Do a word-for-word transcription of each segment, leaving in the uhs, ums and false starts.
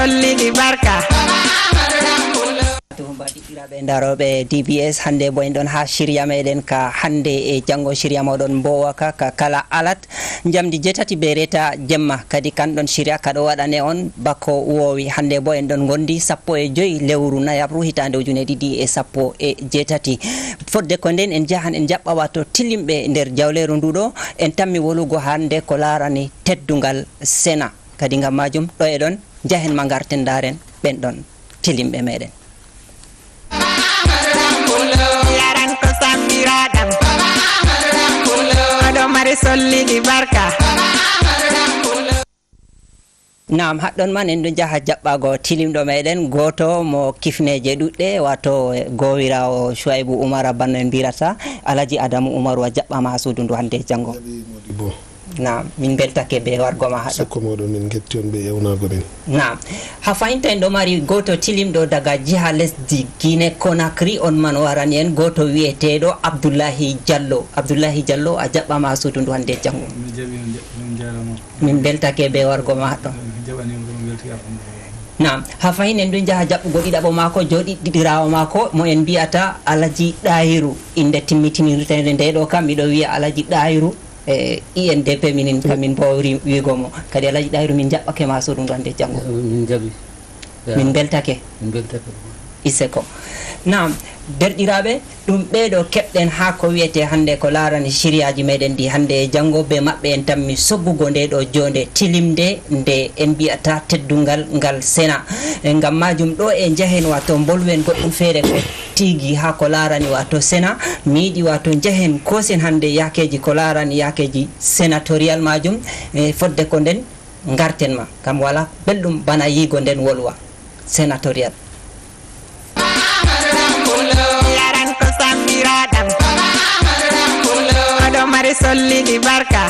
Hollidi barka. Tuhuba ɗiɗɗiraaɓe ndarooɓe D B S, hannde bo en ɗon haa siriya meɗen ka hannde e janngo. Siriya moɗon mbowa ka, ka kala alat njamdi jeetati be reeta jemma. Kadi kan ɗon siriya ka ɗo waɗane on bako wowi. Hannde bo en ɗon ngondi sappo e joyi lewru nayaɓru hitaande ujune ɗiɗi e sappo e jeetati. Fodde ko nden en jahan en jaɓɓa wato tilimɓe nder jawleeru nduɗo, en tammi wolugo hannde ko laarani teddungal Sena. Kadi ngam majum ɗo e ɗon njahen ma ngarten ndaaren ɓen ɗon tilimɓe meɗen. Yaran ko sambiraɗam. Oɗo mari sollidi barka. Naam, haɗɗon man en ɗo njaha jaɓɓaago tilimɗo meɗen gooto mo kifneeje ɗuɗɗe, wato gowiraawo Shuaibu Umara Banno en mbirata. Alaji Adamu Umaru a jaɓɓaama haa suudu ndu hannde e janngo. Jaɓi Modibo. Naam, min mbeltake be wargo ma haɗo. Sakko moɗon, min ngetti on be ewnaago min. Naam, ha fahinta en ɗo mari gooto tilimɗo daga jiha lesdi Guinée Conakry, on man o warani en gooto wi'eteeɗo Abdullahi Jallo. Abdullahi Jallo, a jaɓɓaama haa suudu ndu hannde e janngo. Mi jaɓi on, jaɓi on, jaaraama. Min mbeltake be wargo ma haɗo. Mi jaɓani on, mi welti alhamdulillah. Naam, ha fahin en ɗon njaha jaɓɓugo ɗiɗaɓo maako, jooɗiɗiraawo maako, mo en mbiyata Alaji Ɗahiru. Innde timmitinirteende nde ɗo kam, miɗo wi'a Alaji Ɗahiru, e I N D P minin kam, min mbowri wi'go mo. Kadi Alaji Ɗahiru, min jaɓɓake ma suudu ndu hannde e janngo. Min jaɓi. Min mbeltake. Min mbeltake. Iseko. Naam, derɗiraaɓe, ɗum ɓeeɗo keɓɗen haa ko wi'etee hannde ko laarani siriyaaji meɗen ɗi hannde e janngo, be maɓɓe en tammi soggugo nde ɗo joonde tilimnde nde en mbiyata teddungal ngal Sena. E ngam majum ɗo e njahen, wato mbolwen goɗɗum feere ko tigi haa ko laarani wato Sena. Mi yiɗi wato njahen koosen hannde yaakeeji ko laarani yaakeeji senatorial majum. E fodde ko nden ngarten ma, ngam wala belɗum bana yiigo nden wolwa. Senatorial. Yaran ko sambiraɗam. Oɗo mari sollidi barka.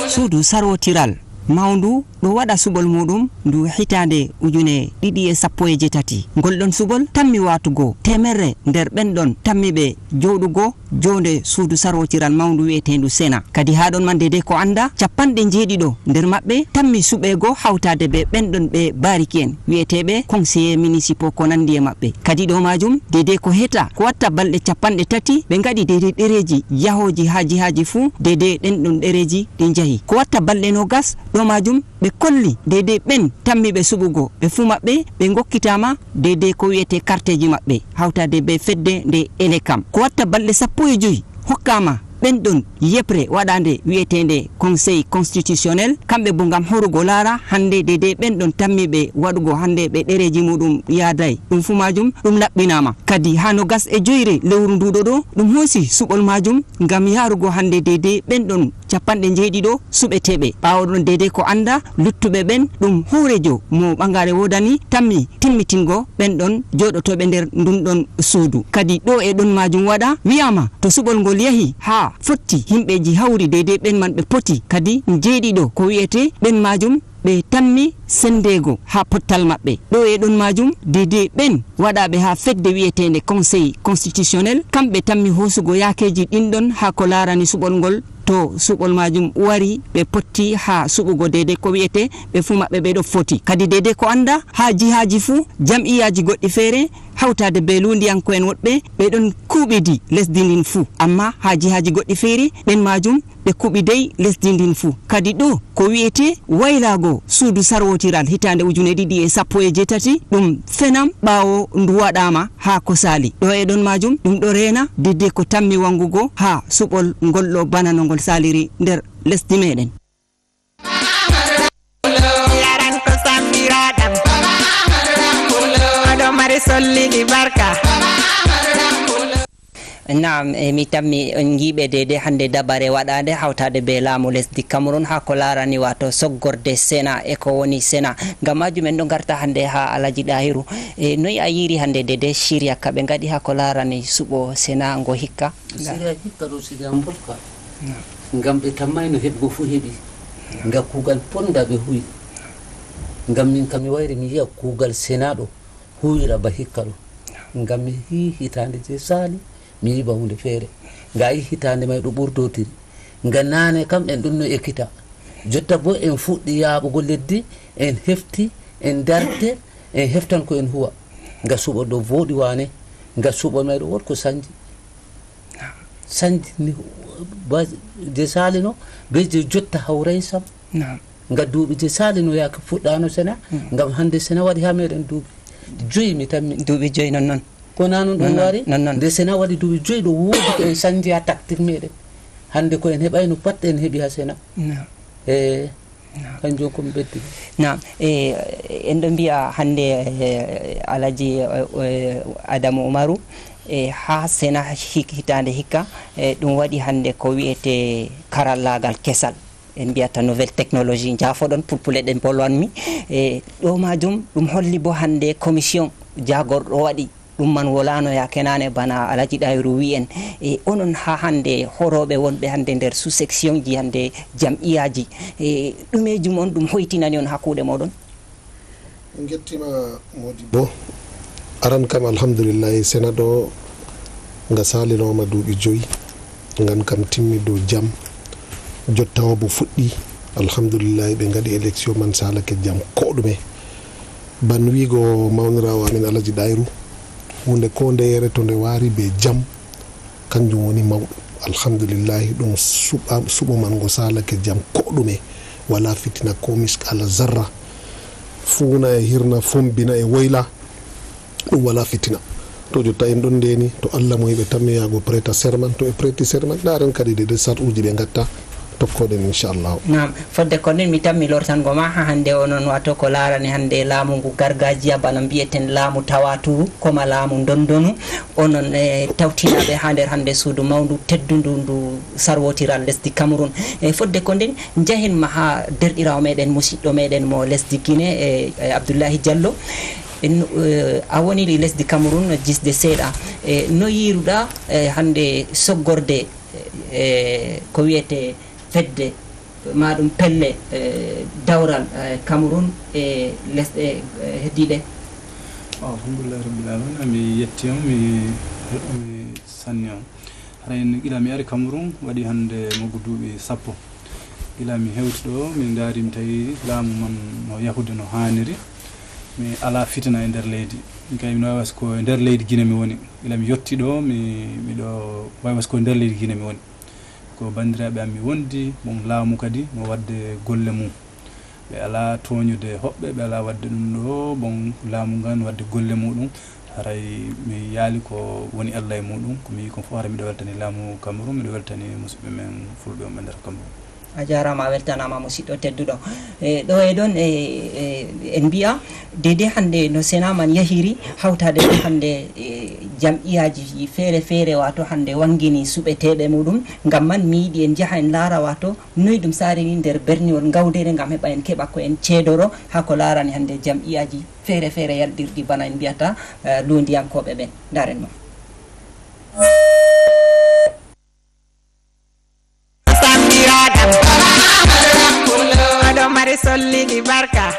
Suudu sarwotiral mawndu ɗo waɗa suɓol muɗum ndu hitaande ujune ɗiɗi e sappo e jeetati. Ngol ɗon suɓol tammi waatugo teemerre nder ɓen ɗon tammiɓe jooɗugo joonde suudu sarwotiral mawndu wi'eteendu Sena. Kadi haa ɗon man, deydey ko annda, capanɗe njeeɗiɗo nder maɓɓe tammi suɓeego hawtaade bee ɓen ɗon ɓe baariki'en wi'eteeɓe conseillers municipaux ko nanndi e maɓɓe. Kadi ɗo maajum, deydey ko heta ko watta balɗe capanɗe tati ɓe ngaɗi deydey ɗereeji yahooji haa jihaaji fuu, deydey ɗen ɗon ɗereeji ɗi njahi. Ko watta balɗe noogas ɗo maajum, ɓe kolli deydey ɓen tammiiɓe suɓugo, ɓe fuu maɓɓe ɓe ngokkitaama deydey ko wi'etee karteeji maɓɓe, hawtaade bee fedde nde Elecam. Ko watta balɗe sappo e jowi hokkaama ɓen ɗon yeɓre waɗaande wi'eteende Conseil Constitutionnel, kamɓe boo ngam horugo laara hannde deydey ɓen ɗon tammiiɓe waɗugo hannde ɓe ɗereeji muuɗum yaadaay. Ɗum fuu maajum ɗum laɓɓinaama. Kadi haa noogas e joyre lewru nduuɗo ɗo, ɗum hoosi suɓol maajum ngam yaarugo hannde deydey ɓen ɗon capanɗe njeeɗiɗo suɓeteeɓe. Ɓaawo ɗon, deydey ko annda luttuɓe ɓen, ɗum hooreejo mo ɓangaare woodani tammi timmitingo ɓen ɗon jooɗotooɓe nder ndun ɗon suudu. Kadi ɗo e ɗon maajum waɗa, wi'aama to suɓol ngol yahi haa fotti, yimɓeeji hawri deydey ɓen man ɓe poti kadi njeeɗiɗo ko wi'etee ɓen maajum, ɓe tammi senndeego haa pottal maɓɓe. Ɗo e ɗon maajum, deydey ɓen waɗaaɓe haa fedde wi'eteende Conseil Constitutionnel, kamɓe tammi hoosugo yaakeeji ɗin ɗon haa ko laarani suɓol ngol. To suɓol maajum wari, ɓe potti haa suɓugo deydey ko wi'etee ɓe fuu maɓɓe ɓe ɗo foti. Kadi deydey ko annda, haa jihaaji fuu, jam'iyyaaji goɗɗi feere, hawtaade bee luundiyanko'en woɗɓe, ɓe ɗon kuuɓidi lesdi ndin fuu. Ammaa haa jihaaji goɗɗi feere, ɓen maajum ɓe kuɓidey lesdi ndin fuu. Kadi ɗo ko wi'etee waylaago suudu sarwootiral hitaande ujune ɗiɗi e sappo e jeetati, ɗum fenam ɓaawo ndu waɗaama haa ko saali. Ɗo e ɗon maajum, ɗum ɗo reena deydey ko tammi wanngugo haa suɓol ngol ɗo bana no ngol saaliri nder lesdi meɗen. Yaran ko sambiraɗam. Oɗo mari sollidi barka. Naam, e mi tammi on ngiiɓe deydey hannde dabare waɗaande hawtaade bee laamu lesdi Cameroun haa ko laarani waato soggorde Sena e ko woni Sena. Ngam maajum en ɗo ngarta hannde haa Alaji Ɗahiru. E noy a yiiri hannde deydey siriya ka ɓe ngaɗi haa ko laarani suɓo Sena ngo hikka? Siriya hikka ɗo siriya mbokka. Ngam ɓe tammayno heɓugo fuu heɓi. Nga kuugal ponda ɓe huwi. Ngam min kam mi wayri mi yi'a kuugal senaaɗo huwira ba hikka ɗo. Ngam mi yi'i hitaande je saali, mi yi'i ba huunde feere. Nga yi'i hitaande may ɗo ɓurdotiri. Nga naane kam en ɗon no ekkita. Jotta boo en fuɗɗi yaaɓugo leddi, en hefti En darde, en heftan ko en huwa. Nga suɓo ɗo vooɗi waane, nga suɓo meɗo wot ko sanji. Sanji ni, ba, je salino, be je jotta hawray sam. Naam. Nga duuɓi je salino yaake fuɗɗano sena, Mm. ngam hande sena waɗi ha meɗen duuɓi joyi mi tammi. Duuɓi joyi non non. Ko na non ɗum Non non, wari, non non. Nde sena waɗi duuɓi joyi ɗo woodi ko en sanji ha taktik meɗen. Hande ko en heɓayno pat en heɓi ha sena. Naam. E, Naam. Kanjum ko mi ɓeddi. Naam, e, en ɗo mbiya hannde, e, Alaji, e, e, Adamu Umaru, e, haa sena hik-, hitaande hikka, e, ɗum waɗi hannde ko wiyetee karallaagal kesal, en mbiyata nouvelle technologie, njaafoɗon pulpule ɗen bolwanmi. E, ɗo majum ɗum holli bo hannde commission jaagorɗo waɗi. Ɗum man wolaano yaake naane bana Alaji Ɗahiru wi'i en. E, onon haa hannde horooɓe wonɓe hannde nder sous-section ji hannde jam'iyaaji. E, ɗumeejum on ɗum hoytinani on haa kuuɗe mooɗon? En ngettiima Moodibbo. Aran kam alhamdulillahi sena ɗo nga salinooma duuɓi joyi. Ngan kam timmi dow jam. Jotta o bo fuɗɗi. Alhamdulillahi ɓe ngaɗi élection man salake jam ko ɗume. Ban wiigo mawniraawo amin Alaji Ɗayru, huunde ko ndeyere to nde waari be jam, kanjum woni mawɗum. Alhamdulillahi, ɗum suɓa-, suɓo man ngo saalake jam ko ɗume, walaa fitina ko misqaala zarra. Fuuna e hirna, fombina e woyla, ɗum walaa fitina. To jotta en ɗon ndeni, to Allah mo yiɓe tammi yaago prêter serment, to e prêti serment, ndaaren kadi de, de sarɗuuji ɓe ngatta. Tokkoɗen inchallahu. Naam, fodde ko nden mi tammi lortango ma haa hannde onon, wato ko laarani hannde laamu ngu gargajiya, bana mbi'eten laamu tawaturu, koma laamu ndondonu, onon e tawtinaaɓe haa nder hannde suudu mawndu teddundu ndu sarwotiral lesdi Cameroun. E fodde ko nden, njahen ma haa derɗiraawo meɗen, musiɗɗo meɗen mo lesdi Guinée, e, e Abdullahi Diallo. En, e, a woni lesdi Cameroun jisde seeɗa. E, no yiiruɗa, e, hannde soggorde, e, ko wiyetee fedde, ma ɗum pelle, e, dawral, e, Cameroun e lesɗe, e, heddiiɗe? Alhamdulillahi Rabbil Alamin, mi yetti on, mi welɗo, mi sanni on. Haray gila mi ari Cameroun, waɗi hannde maggu duuɓi sappo. Gila mi hewti ɗo, mi ndaari, mi tawi laamu man no yahude no haaniri. Mi alaa fitina e nder leydi. Min kay, mi no wayi was ko e nder leydi Guinée mi woni. Gila mi yotti ɗo, mi, miɗo wayi was ko e nder leydi Guinée mi woni. Ko banndiraaɓe am mi wondi, bon, laamu kadi no waɗde golle mum. Ɓe alaa tooñude hoɓɓe, ɓe alaa waɗde ɗum ɗo, bon, laamu ngan waɗde golle muɗum. Haray mi yaali ko woni Allah e muɗum, ko mi yi'i kon fof, haray miɗo weltani laamu Cameroun, miɗo weltani musidɓe men fulɓe wonɓe nder Cameroun. A jaaraama, a weltanaama, musiɗɗo tedduɗo. E, ɗo e ɗon, e, e, en mbiya, dede hannde no Sena man yahiri, hawtaade ɗo hannde, e, jam'iyaaji feere feere, wato hannde wangini suɓeteeɓe muɗum. Ngam man, mi yiɗi en njaha en laara, wato noy ɗum saarini nder berniwol Ngawdere, ngam heɓa en keɓa ko en ceedoro haa ko laarani hannde jam'iyaaji feere feere yalɗirɗi, bana en mbiyata, e, luundiyankooɓe ɓen. Ndaaren non. Sanndiraaɗam, oɗo mari solliɗi barka.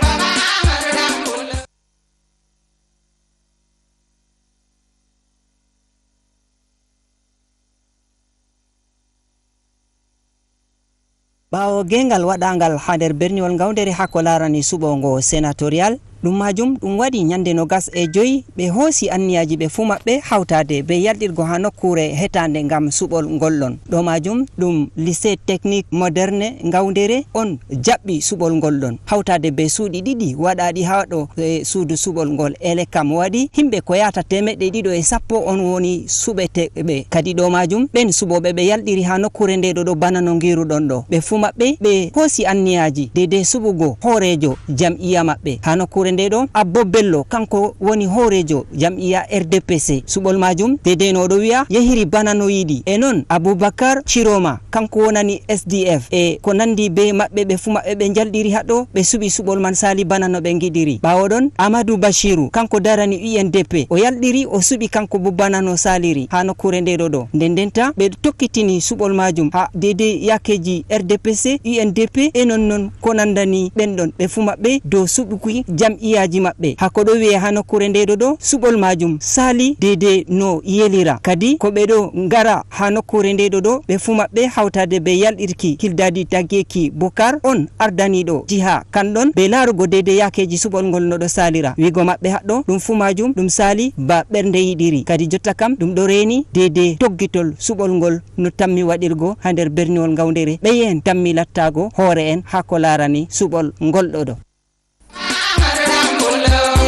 Ɓaawo geengal waɗaangal haa nder berniwol Ngawdere haa ko laarani suɓo ngo senatorial, ɗum maajum ɗum waɗi ñande nogas e joy ɓe hoosi anniyaaji ɓe fuu maɓɓe hawtaade bee yalɗirgo haa nokkuure hetaande ngam suɓol ngol ɗon. Ɗo maajum ɗum Lycée Technique Moderne Ngawdere on jaɓɓi suɓol ngol ɗon, hawtaade bee suuɗi ɗiɗi waɗaaɗi haa ɗo e suudu suɓol ngol. Ele kam waɗi yimɓe ko yahata teemeɗɗe ɗiɗo e sappo on woni suɓeteeɓe. Kadi ɗo maajum ɓen suɓooɓe ɓe yalɗiri haa nokkuure nde ɗo, ɗo bana no ngiruɗon ɗo. Ɓe fuu maɓɓe ɓe hoosi anniyaaji deydey suɓugo hooreejo jam'iya maɓɓe. Haa nokkuure nde ɗo, Abbo Bello, kanko woni hooreejo jam'iya R D P C. Suɓol maajum, deydey no o ɗo wi'a, yehiri bana no yiɗi. E non, Abubakar Ciroma, kanko wonani S D F. E ko nandi bee maɓɓe, ɓe fuu maɓɓe ɓe njalɗiri haa ɗo, ɓe suɓi suɓol man saali bana no ɓe ngiɗiri. Ɓaawo ɗon, Amadu Bashiru, kanko darani U N D P. O yalɗiri, o suɓi kanko bo bana no saaliri haa nokkuure nde ɗo ɗo. Nden ndenta, ɓe tokkitini suɓol maajum haa deydey yaakeeji R D P C, U N D P, e non non ko nandani ɓen ɗon. Ɓe fuu maɓɓe dow suɓuki jam iyaaji maɓɓe. Haa ko ɗo wiyee haa nokkuure ndee ɗo ɗo, suɓol maajum saali deydey no yelira. Kadi ko ɓe ɗo ngara haa nokkuure ndee ɗo ɗo, ɓe fuu maɓɓe hawtaade bee yalɗirki Kildadi Taggeeki Bukar, on ardaniiɗo jiha kan ɗon, bee laarugo deydey yaakeeji suɓol ngol no ɗo saalira. Wi'go maɓɓe haɗɗo, ɗum fuu maajum ɗum saali ba ɓernde yiɗiri. Kadi jotta kam ɗum ɗo reeni deydey toggitol suɓol ngol no tammi waɗirgo haa nder berniwol Ngawdere. Ɓeye'en tammi lattaago hoore'en haa ko laarani suɓol ngol ɗo ɗo.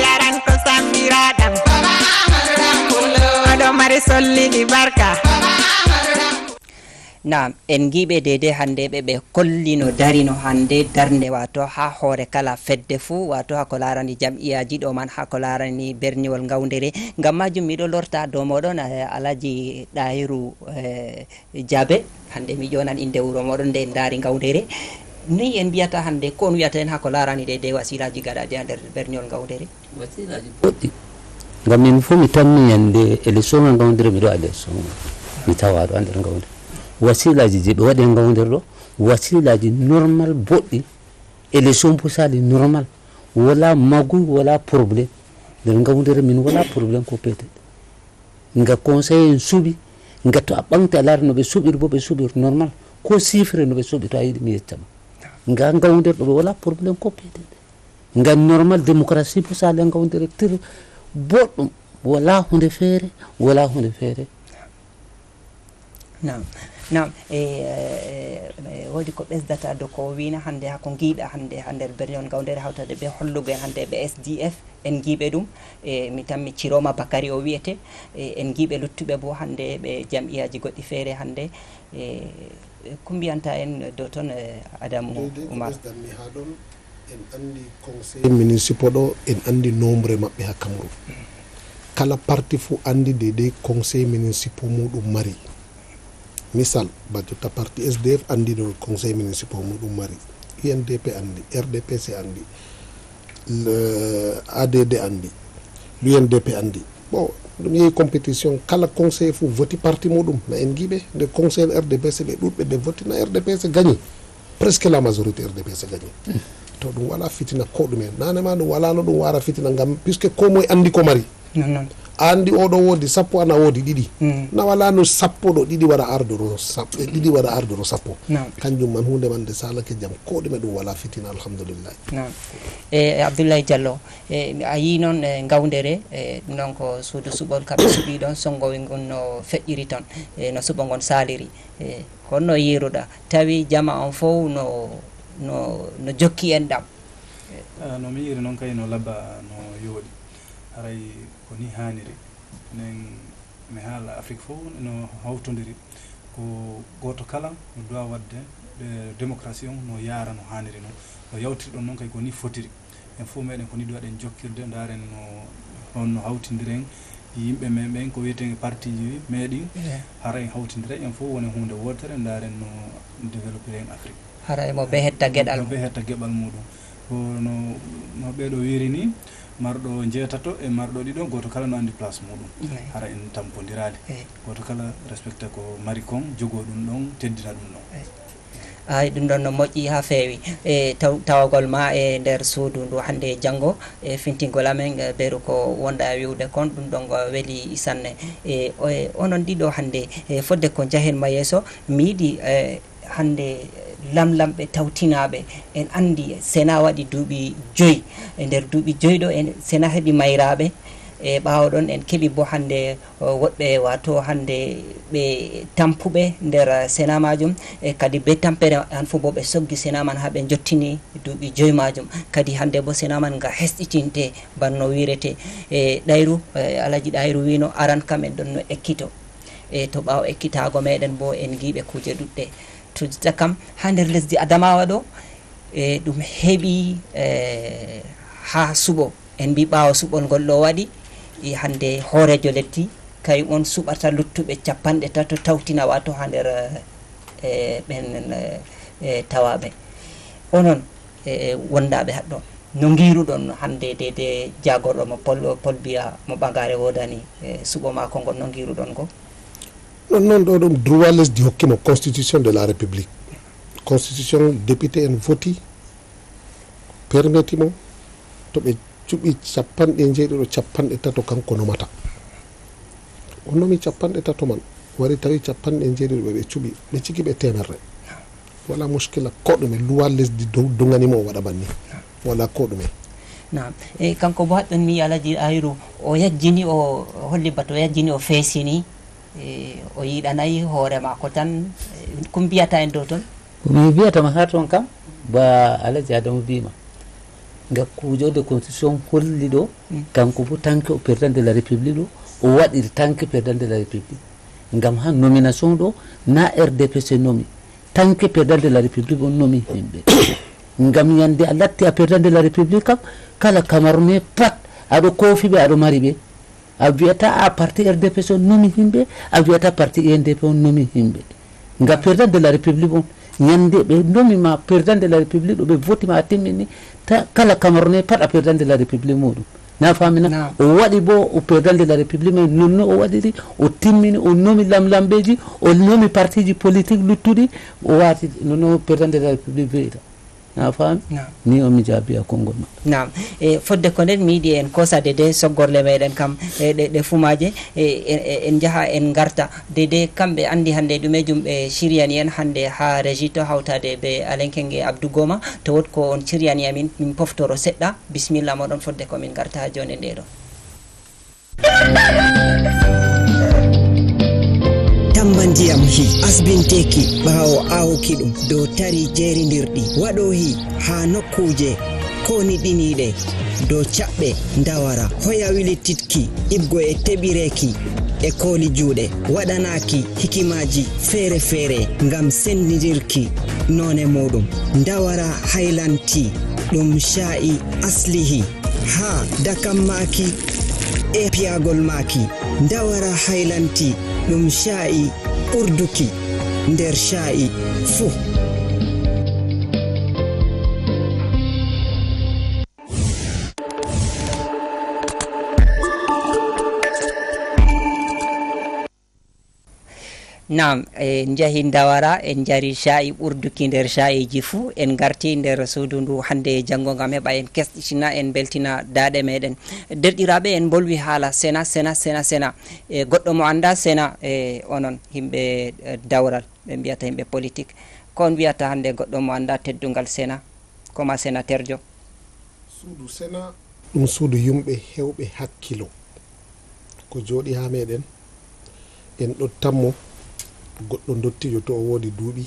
Yaran ko sammbiraaɗam. Oɗo mari solliɗi barka. Naam, en ngiiɓe deydey hannde ɓe, ɓe kolli no darino hannde darnde, waato haa hoore kala fedde fuu, waato haa ko laarani jam'iyaaji ɗo man, haa ko laarani berniwol Ngawdere. Ngam maajum miɗo lorta dow mooɗon, eh, Alhaji Ɗahiru, eh, Jaabe, hannde mi ƴoonan innde wuro mooɗon nde en ndaari Ngawdere. Ni en mbiyata hannde, ko on wiyata en haa ko laarani deydey wasiilaaji gaɗaaɗi haa nder berniwol Ngawdere? Wasiilaaji boɗɗi. Ngam min fuu mi tammi yande élection ngal Ngawdere, miɗo haa élection. Mi tawaaɗo haa nder Ngawdere. Wasiilaaji je ɓe waɗi haa Ngawdere ɗo, wasiilaaji normal boɗɗi. Élection pusaali normal. Wala maguy, wala problème. Nder Ngawdere min wala problème ko peeteɗe. Nga conseil en suɓi, nga to a ɓaŋti a laari no ɓe suɓiri bo ɓe suɓiri normal. Ko chiffre no ɓe suɓi to a yiɗi mi yecca ma. Nga Ngawdere ɗo ɓe wala problème ko peeteɗe. Nga normal démocratie pusaali Ngawdere tir boɗɗum. Wala hunde feere, wala hunde feere. Naam, naam. E, e, e, woodi ko ɓesdata dow ko o wi'no hannde, haa ko ngiiɗa hannde haa nder berniwol Ngawdere, hawtade bee hollugo en hannde ɓe S D F, en ngiiɓe ɗum. E, mi tammi Ciroma Bakari o wi'ete. E, en ngiiɓe luttuɓe bo hannde ɓe jam'iyaaji goɗɗi feere hannde. E, ko mbiyanta en dow ton, e, Adamu Umar? Deydey ko ɓesdanmi haa ɗon, en anndi conseil municipaux ɗo, en anndi nombre maɓɓe haa Cameroun. Kala parti fuu anndi deydey conseil municipaux muuɗum mari. Misal, ba jotta parti S D F anndi no conseil municipaux muuɗum mari. U N D P anndi, R D P C anndi, le, A D D anndi, l'U N D P anndi. Bon, ɗum yehi compétition, kala conseil fuu voti parti muuɗum, na en ngiiɓe, nde conseil R D P C ɓe ɗuuɗɓe ɓe voti, na R D P C gagné. Presque la majorité R D P C gagné. To ɗum wala fitina ko ɗume. Nane ma ɗum wala no ɗum wara fitina ngam, puisque ko moye anndi ko mari. Non, non. A anndi oɗo woodi sappo, an a woodi ɗiɗi. Mm. Na wala no sappo ɗo ɗiɗi wara ardo ɗo sappo, ɗiɗi wara ardo ɗo sappo. Non. Kanjum man huunde man nde salake jam, ko ɗume ɗum wala fitina, alhamdulillah. Non. E, e Abdoulaye Diallo, e, a yii noon, e, Ngawdere, e, ɗum ɗon ko suudu suɓol ka ɓe suɓi ɗon, sonngo ngon no feƴƴiri toon, e, no suɓo ngon saliri. E, ko honno yiiruɗa? Tawi jama on fof no, no, no jokki enɗam. Ah, no mi yiiri noon kay no labba no yooɗi. Haray ko ni haaniri. Enen mi haala Afrik fof no hawtondiri. Ko gooto kala no duwa waɗde, eh, démocratie on no yaara no haaniri noon. No yawtirɗon noon kay ko ni fotiri. En fof meɗen ko ni duwaɗen jokkirde, ndaaren no, honno hawtindiren yimɓe men ɓen, ko wiyetee partiiji meɗin. Eh. Hara en hawtindira, en fof wonen huunde wootere, ndaaren no développiren Afrik. Hara emo bee hetta geɗal. Emo bee hetta geɓal muuɗum. Ko no, no ɓeeɗo wiiri ni, marɗo njeetato e marɗo ɗiɗo, gooto kala no anndi place muuɗum. Eey. Hara en tampondiraali. Eey. Gooto kala respecta ko mari kon, jogoo ɗum ɗon, teddina ɗum ɗon. Eey. Ay, ɗum ɗon no moƴƴi haa feewi. E taw-, tawagol ma e nder suudu ndu hannde e janngo, e fintingol amen, e beru ko wonɗa e wi'ude kon, ɗum ɗon ko weli sanne. E o-, e onon ɗiɗo hannde, e fodde ko njahen ma yeeso, mi yiɗi, e, hannde lamlamɓe tawtinaaɓe, en anndi Sena waɗi duuɓi joyi. E nder duuɓi joyi ɗo, en, Sena heɓi mayraaɓe. E ɓaawo ɗon, en keɓi bo hannde, o, woɗɓe, waato hannde ɓe tampuɓe nder Sena maajum. E kadi be tampere an fof bo ɓe soggi Sena man haa ɓe njottini duuɓi joyi maajum. Kadi hannde bo Sena man nga hesɗitinte banno wiirete. E Ɗayru, e Alhaji Ɗayru wiino aran kam en ɗon no ekkito. E to ɓaawo ekkitaago meɗen bo en ngiiɓe kuuje ɗuɗɗe. To jotta kam, haa nder lesdi Adamawa ɗo, e, ɗum heɓi, e, haa suɓo. En mbi ɓaawo suɓol ngol ɗo waɗi, e, hannde hooreejo leddi, kay on suɓata luttuɓe cappanɗe tato tawtina, waato haa nder, e, ɓen, e, tawaaɓe. Onon, e, wondaaɓe haɗɗo, no ngiiruɗon hannde de, de jaagorɗo mo Paul, Paul Biya mo ɓagaare woodani, e, suɓo maako ngol, no ngiiruɗon ngo? Non, non, ɗo ɗum droit lesdi hokki mo, constitution de la République. Constitution, député en voti, permetti mo, to ɓe Cuɓi capanɗe njeeɗiɗo, capanɗe tato kanko nomata. O nomi capanɗe tato man, wari tawi capanɗe njeeɗiɗo ɓe ɓe cuɓi, ɓe ciki ɓe teemerre. Wala muskila ko ɗume, luwa lesdi dow dogani mo o waɗa banni. Wala ko ɗume. Naam. E kanko bo haɗɗon mi Alaji Ayru, o yajjini, o holli batu, o yajjini, o feesini, e o yiɗanayi hoore maako tan. E, ko mbiyata en dow ton? Ko mi mbiyata ma haa toon kam, ba Alaji Adamu wiima, nga kuujorde constitution holli ɗo, kanko bo tanke o président de la république ɗo, o waɗiri tanke président de la république. Ngam haa nomination ɗo, na R D P C nomi, tanke président de la république on nomi yimɓe. Ngam yande a latti a président de la république kam, kala Camerounais pat, aɗo koofi ɓe, aɗo mari ɓe. A wiyata a parti R D P C on nomi yimɓe, a wiyata parti U N D P on nomi yimɓe. Nga président de la république on, yande ɓe nomi ma président de la république ɗo, ɓe voti ma, a timmini, ta kala Camerounais pat a président de la république muɗum. Na faami na? O waɗi bo o président de la république, mais nonno o waɗiri, o timmini, o nomi lamlamɓeji, o nomi partiji politique luttuɗi, o waati nonno président de la république wiyata. Na faami? Ni on mi jaabi a konngol maɓɓe. Naam. E fodde ko nden, mi yiɗi en koosade de soggorle meɗen kam, e ɗe, ɗe fumaaje, e, e, e, en njaha en ngarta. De, de kamɓe anndi hannde ɗume jum ɓe ciryani en hannde haa régie to, hawtaade be Alain Kenge Abdou Goma, to wot ko on ciryani amin, min poftoro seɗɗa. Bisimilla moɗon fodde ko min ngarta haa joonde nde ɗo. Tamba ndiyam hi asbinteeki ɓaawo aawuki ɗum dow tari jeerindirɗi. Waɗo hi haa nokkuuje kooniɗiniiɗe dow caɓɓe ndawara. Hoya wilititki ibgo e teɓireeki e kooli juuɗe. Waɗanaaki hikimaaji feere-feere ngam senndindirki noone muuɗum. Ndawara Highland Tea ɗum caa'i aslihi. Haa dakam maaki e piyagol maaki, ndawara Highland Tea ɗum caa'i ɓurduki nder caa'i fuu. Naam, en njahi Ndawara, en njari caa'i ɓurduki nder caa'iiji fuu, en ngarti nder suudu ndu hannde e janngo ngam heɓa en kesɗitina, en mbeltina daaɗe meɗen. Derɗiraaɓe, en mbolwi haala Sena, Sena, Sena, Sena. E goɗɗo mo anndaa Sena, e onon yimɓe, e, dawral, ɓe mbiyata yimɓe politik. Ko on mbiyata hannde goɗɗo mo anndaa teddungal Sena, koma senateerjo? Suudu Sena ɗum suudu yumɓe heewɓe hakkilo. Ko jooɗi haa meɗen, en ɗottan mo, goɗɗo ndottiijo to o woodi duuɓi,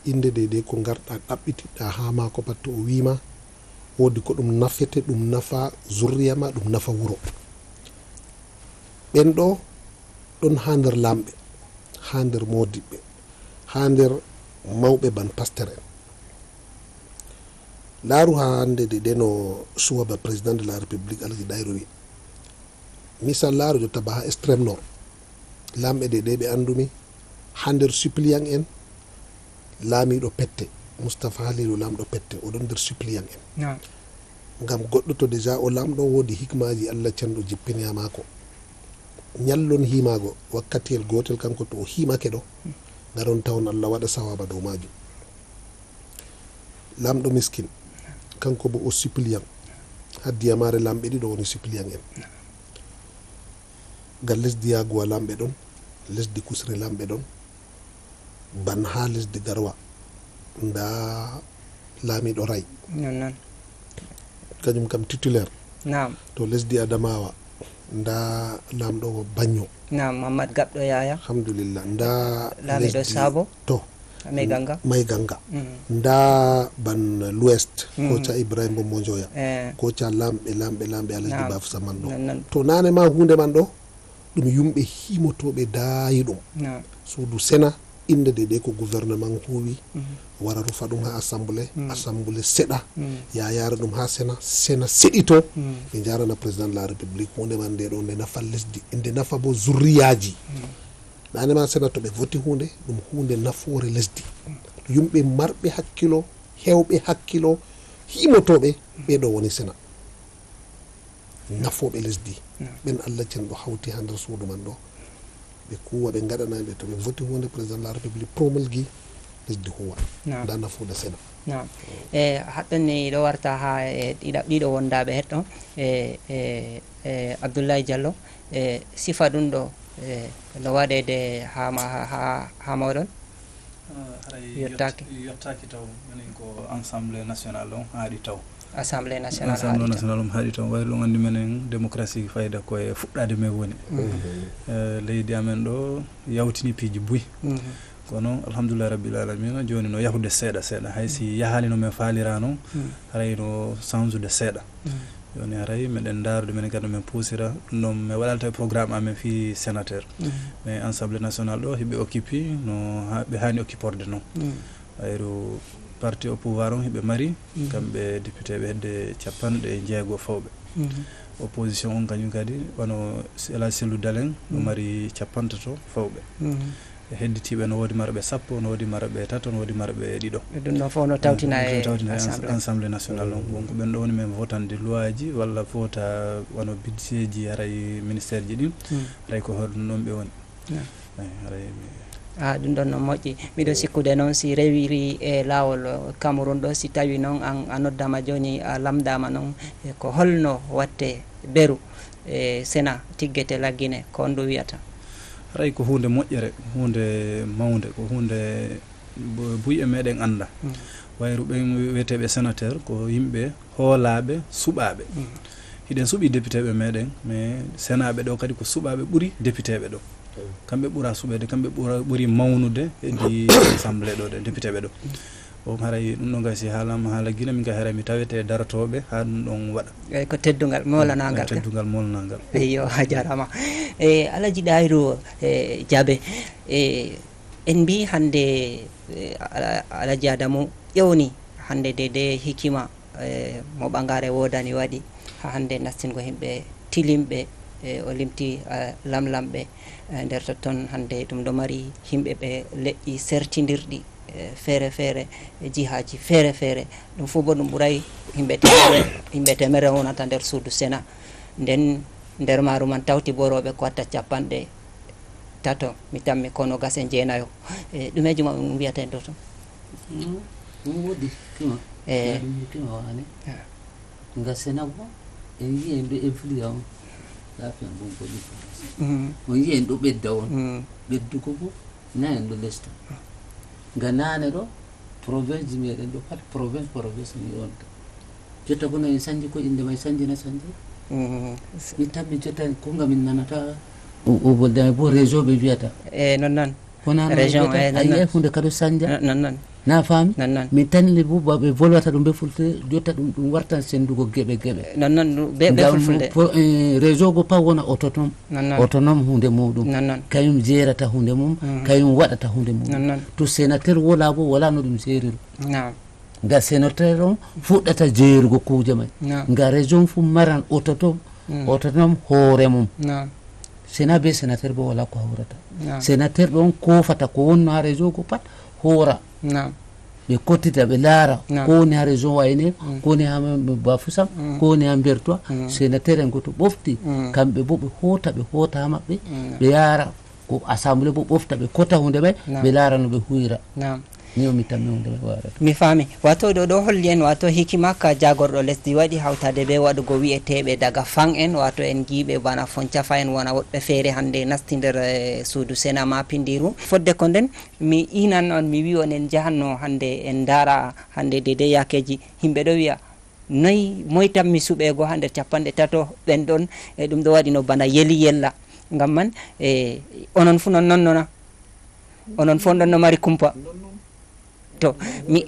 innde dey dey ko ngarɗa ɗaɓɓitiɗɗa haa maako pat, to o wii ma woodi ko ɗum nafete, ɗum nafa zurriya ma, ɗum nafa wuro. Ɓen ɗo ɗon haa nder laamɓe, haa nder moodiɓɓe, haa nder mawɓe ban pasteur en. Laaru haa hannde de ɗe no suwaba président de la république Alaji Ɗayru wi. Misal laaru jotta ba haa extrême nord. Laamɓe de ɗe ɓe anndumi haa nder suppléant en laamiiɗo Pette, Moustapha Halilu laamɗo Pette, o ɗon nder suppléant en. Ngam goɗɗo to déjà o laamɗo woodi hikmaaji Allah cenɗo jippini haa maako. Nyallon hiimaago wakkatiyel gootel kanko to o hiimake ɗo, ngaron tawon Allah waɗa sawaaba dow maajum. Laamɗo Miskin, kanko bo o suppléant. Haa Diyamaare laamɓe ɗiɗo woni suppléant en. Gal lesdi Yaaguwa laamɓe ɗon, lesdi Kusre laamɓe ɗon, ban haa lesdi Garwa, ndaa laamiiɗo Ray. Nonnon. Kañum kam titulaire. Naam. To lesdi Adamawa, ndaa laamɗo Baño. Naam, Mammad Gaɓɗo Yaya. Alhamdulillah. Ndaa laamiiɗo Sabo. To. Mayganga. Mayganga. Mm. Ndaa ban l'ouest, mm, koca Ibrahim Bombo Njoya. Eh. Koca laamɓe, laamɓe, laamɓe Alhaji Bafu Saman ɗo. To naane ma huunde man ɗo, ɗum yumɓe himotooɓe daayi ɗum. Suudu Sena, innde de ɗe ko gouvernement huuwi, wara rufa ɗum haa assemblée, assemblée seɗa, ya yaara ɗum haa Sena, Sena seɗito, ɓe njaarana président de la république huunde man nde ɗo, nde nafa lesdi, nde nafa bo zurriyaaji. Naane ma Sena to ɓe voti huunde, ɗum huunde nafoore lesdi. Yumɓe marɓe hakkilo, heewɓe hakkilo, himotooɓe, ɓe ɗo woni Sena. Nafooɓe lesdi ɓen Allah cenɗo hawti haa nder suudu man ɗo, ɓe kuuwa, ɓe ngaɗana ɓe, to ɓe voti huunde, président de la république promulgue, lesdi huwa. Naam. Ndaa nafuuda seɗɗa. Naam. E haɗɗon ni ɗo warta haa e ɗiɗa-, ɗiɗo wondaaɓe heɗɗo, e, e, e Abdoulaye Diallo, e sifa ɗum ɗo, e no waɗeede haa ma-, haa, haa, haa mooɗon? Ah, haray Yottaaki. Yott-, yottaaki taw, minen ko Assemblée nationale on haaɗi taw. Assemblée nationale Assemblée haaɗi taw. Nationale on haaɗi taw. Waylo on anndi minen démocratie fayda ko e fuɗɗaade men woni. Mhm. Eh, leydi amen ɗo yawtini piiji buy. Mhm. Kono, alhamdulillah rabbil alamina, jooni no yahude seeɗa seeɗa. Hay si yahaali no men faalira non, Mm. haray no sansude seeɗa. Mm. Jooni haray meɗen ndaarude, minen kadi no men puusira. Ɗum ɗon mi waɗalta e programme amen fii sénateur. Mm. Mais Assemblée nationale ɗo, hiɓe occupé no ha-, ɓe haani occuporde non. Mm. Ayru parti au pouvoir on hiɓe mari, Mm. kamɓe député ɓe hedde capanɗe jeego fawɓe. Mm. Opposition on kañum kadi, wano El Hadj Cellou Dalein, o Mm. mari capantato fawɓe. Mm. E hedditiiɓe no woodi marɓe sappo, no woodi marɓe tato, no woodi marɓe ɗiɗo. E ɗum ɗon fof no tawtina e Ɗum ɗon tawtina e Assemblée. Assemblée nationale on. Bon, ko ɓen ɗo woni men votande loi ji walla vota wano budget ji haray ministère ji ɗin, Mm. haray ko hoɗum ɗon ɓe woni. Naam. Eyi, haray mi Ah, ɗum ɗon no moƴƴi. Miɗo sikkude noon si rewiri e laawol, eh, Cameroun ɗo, si tawi noon an a noddaama jooni, a lamndaama noon, eh, ko holno waɗte beru e Sénat tiggete laggine, ko honɗum wiyata? Haray ko huunde moƴƴere, huunde mawnde, ko huunde bu-, buy e meɗen annda. Mm. Wayru ɓen wiyeteeɓe sénateur ko yimɓe hoolaaɓe, suɓaaɓe. Mm. Hiɗen suɓii députéɓe meɗen, mais Sénat ɓe ɗo kadi ko suɓaaɓe ɓuri députéɓe ɗo. Mm. Kamɓe ɓura suɓeede, kamɓe ɓura, ɓuri mawnude e ɗi assemblée ɗo, ɗe députéɓe ɗo. Mm. On haray ɗum ɗo gasi haalaama haala Gine, min kay haray mi tawete e darotooɓe haa ɗum ɗon waɗa. Eyi, ko teddungal, moolanaangal. Ko teddungal, moolanaangal. Eyyo, a jaaraama. E, Alaji Ɗahiru, e, Jaabe, e, en mbii hannde, e, Ala-, Alaji Adamu ƴewni hannde Dede Hikima, e, mo ɓangaare woodani waɗi haa hannde nastingo yimɓe tilimɓe, e, o limti, e, lamlamɓe, e, nder totton hannde ɗum ɗo mari yimɓe ɓe leƴƴi sertindirɗi, e, feere feere, e, jihaaji feere feere. Ɗum fof bo ɗum ɓuray yimɓe teemere, yimɓe teemere wonata nder suudu Sénat. Nden nder maaru man tawti bo rewɓe ko watta capanɗe tato, mi tammi ko noogas e jeenayo. E, ɗumeeji maɓɓe ɗum mbiyata en ɗo ton? Mm, ɗum woodi hikima. Eh. Ɗum hikima waane. Ah. Nga Sénat bo, en yii en ɓe influent on. Lafiya bon ko ɗum. Mm. On yii en ɗo ɓedda on. Mm. Ɓeddugo bo, na en ɗo lesta. Nga naane ɗo, province ji meɗen ɗo pat, province, province ni on. Jotta kono en sanji ko inde may sanji na sanji. Mm. Mi tammi jotta ko nga min nanata. O, o bolda bo région ɓe wiyata. E non non. Kono an Région, jotta eh, a non, yi'ay non. Hunde kado sanja. Non, non, non. Na faami? Non, non. Min tanni bo ba ɓe volwata ɗum be fulfulde, jotta ɗum, ɗum wartan sendugo geɓe geɓe. Non, non, ɗum be, be Ngam fulfulde. Pro-, eh, région go pat wona autonome. Non, non. Autonome hunde muɗum. Non, non. Kayum jerata hunde mum, Mm. kayum waɗata hunde mum. Non, non. To sénateur wola bo, wala no ɗum jeriro. Naam. Nga sénateur on fuɗɗata jeerugo kuuje may. Naam. Nga région fu maran autonome, Mm. autonome hoore mum. Naam. Sénat be sénateur bo wala ko hawrata. Naam. Sénateur ɗon kofata ko wonno ha région go pat hoora. Naam. Ɓe kottita, ɓe laara Naam. ko woni ha région Wayne, Mm. ko woni ha Bafoussam, Mm. ko woni ha Mbertois. Mm. Sénateur en goto ɓofti, Mm. kamɓe bo ɓe hoota, ɓe hoota ha maɓɓe, Mm. ɓe yaara ko assemblée bo ɓofta, ɓe kota hunde may, Naam. ɓe laara no ɓe huyra. Naam. Ni o mi tammi hunde may warata. Mi faami. Wato ɗo, ɗo holli en, wato hikima ka jagorɗo lesdi waɗi hawtade be waɗugo wi'eteeɓe daga fan en, wato en giiɓe bana Foncafa en, wona woɗɓe feere hannde nasti nder, eh, suudu Sénat ma pindiru. Fodde ko nden, mi inan on, mi wi on en jahanno hannde en ndaara hannde Dede yakeeji. Yimɓe ɗo wi'a, noy, moy tammi suɓeego haa nder capanɗe tato ɓen ɗon, e ɗum ɗo waɗi no bana yeli yella. Ngam man, e, onon fu non non nona. Onon fu on ɗon no mari kumpa. To, mi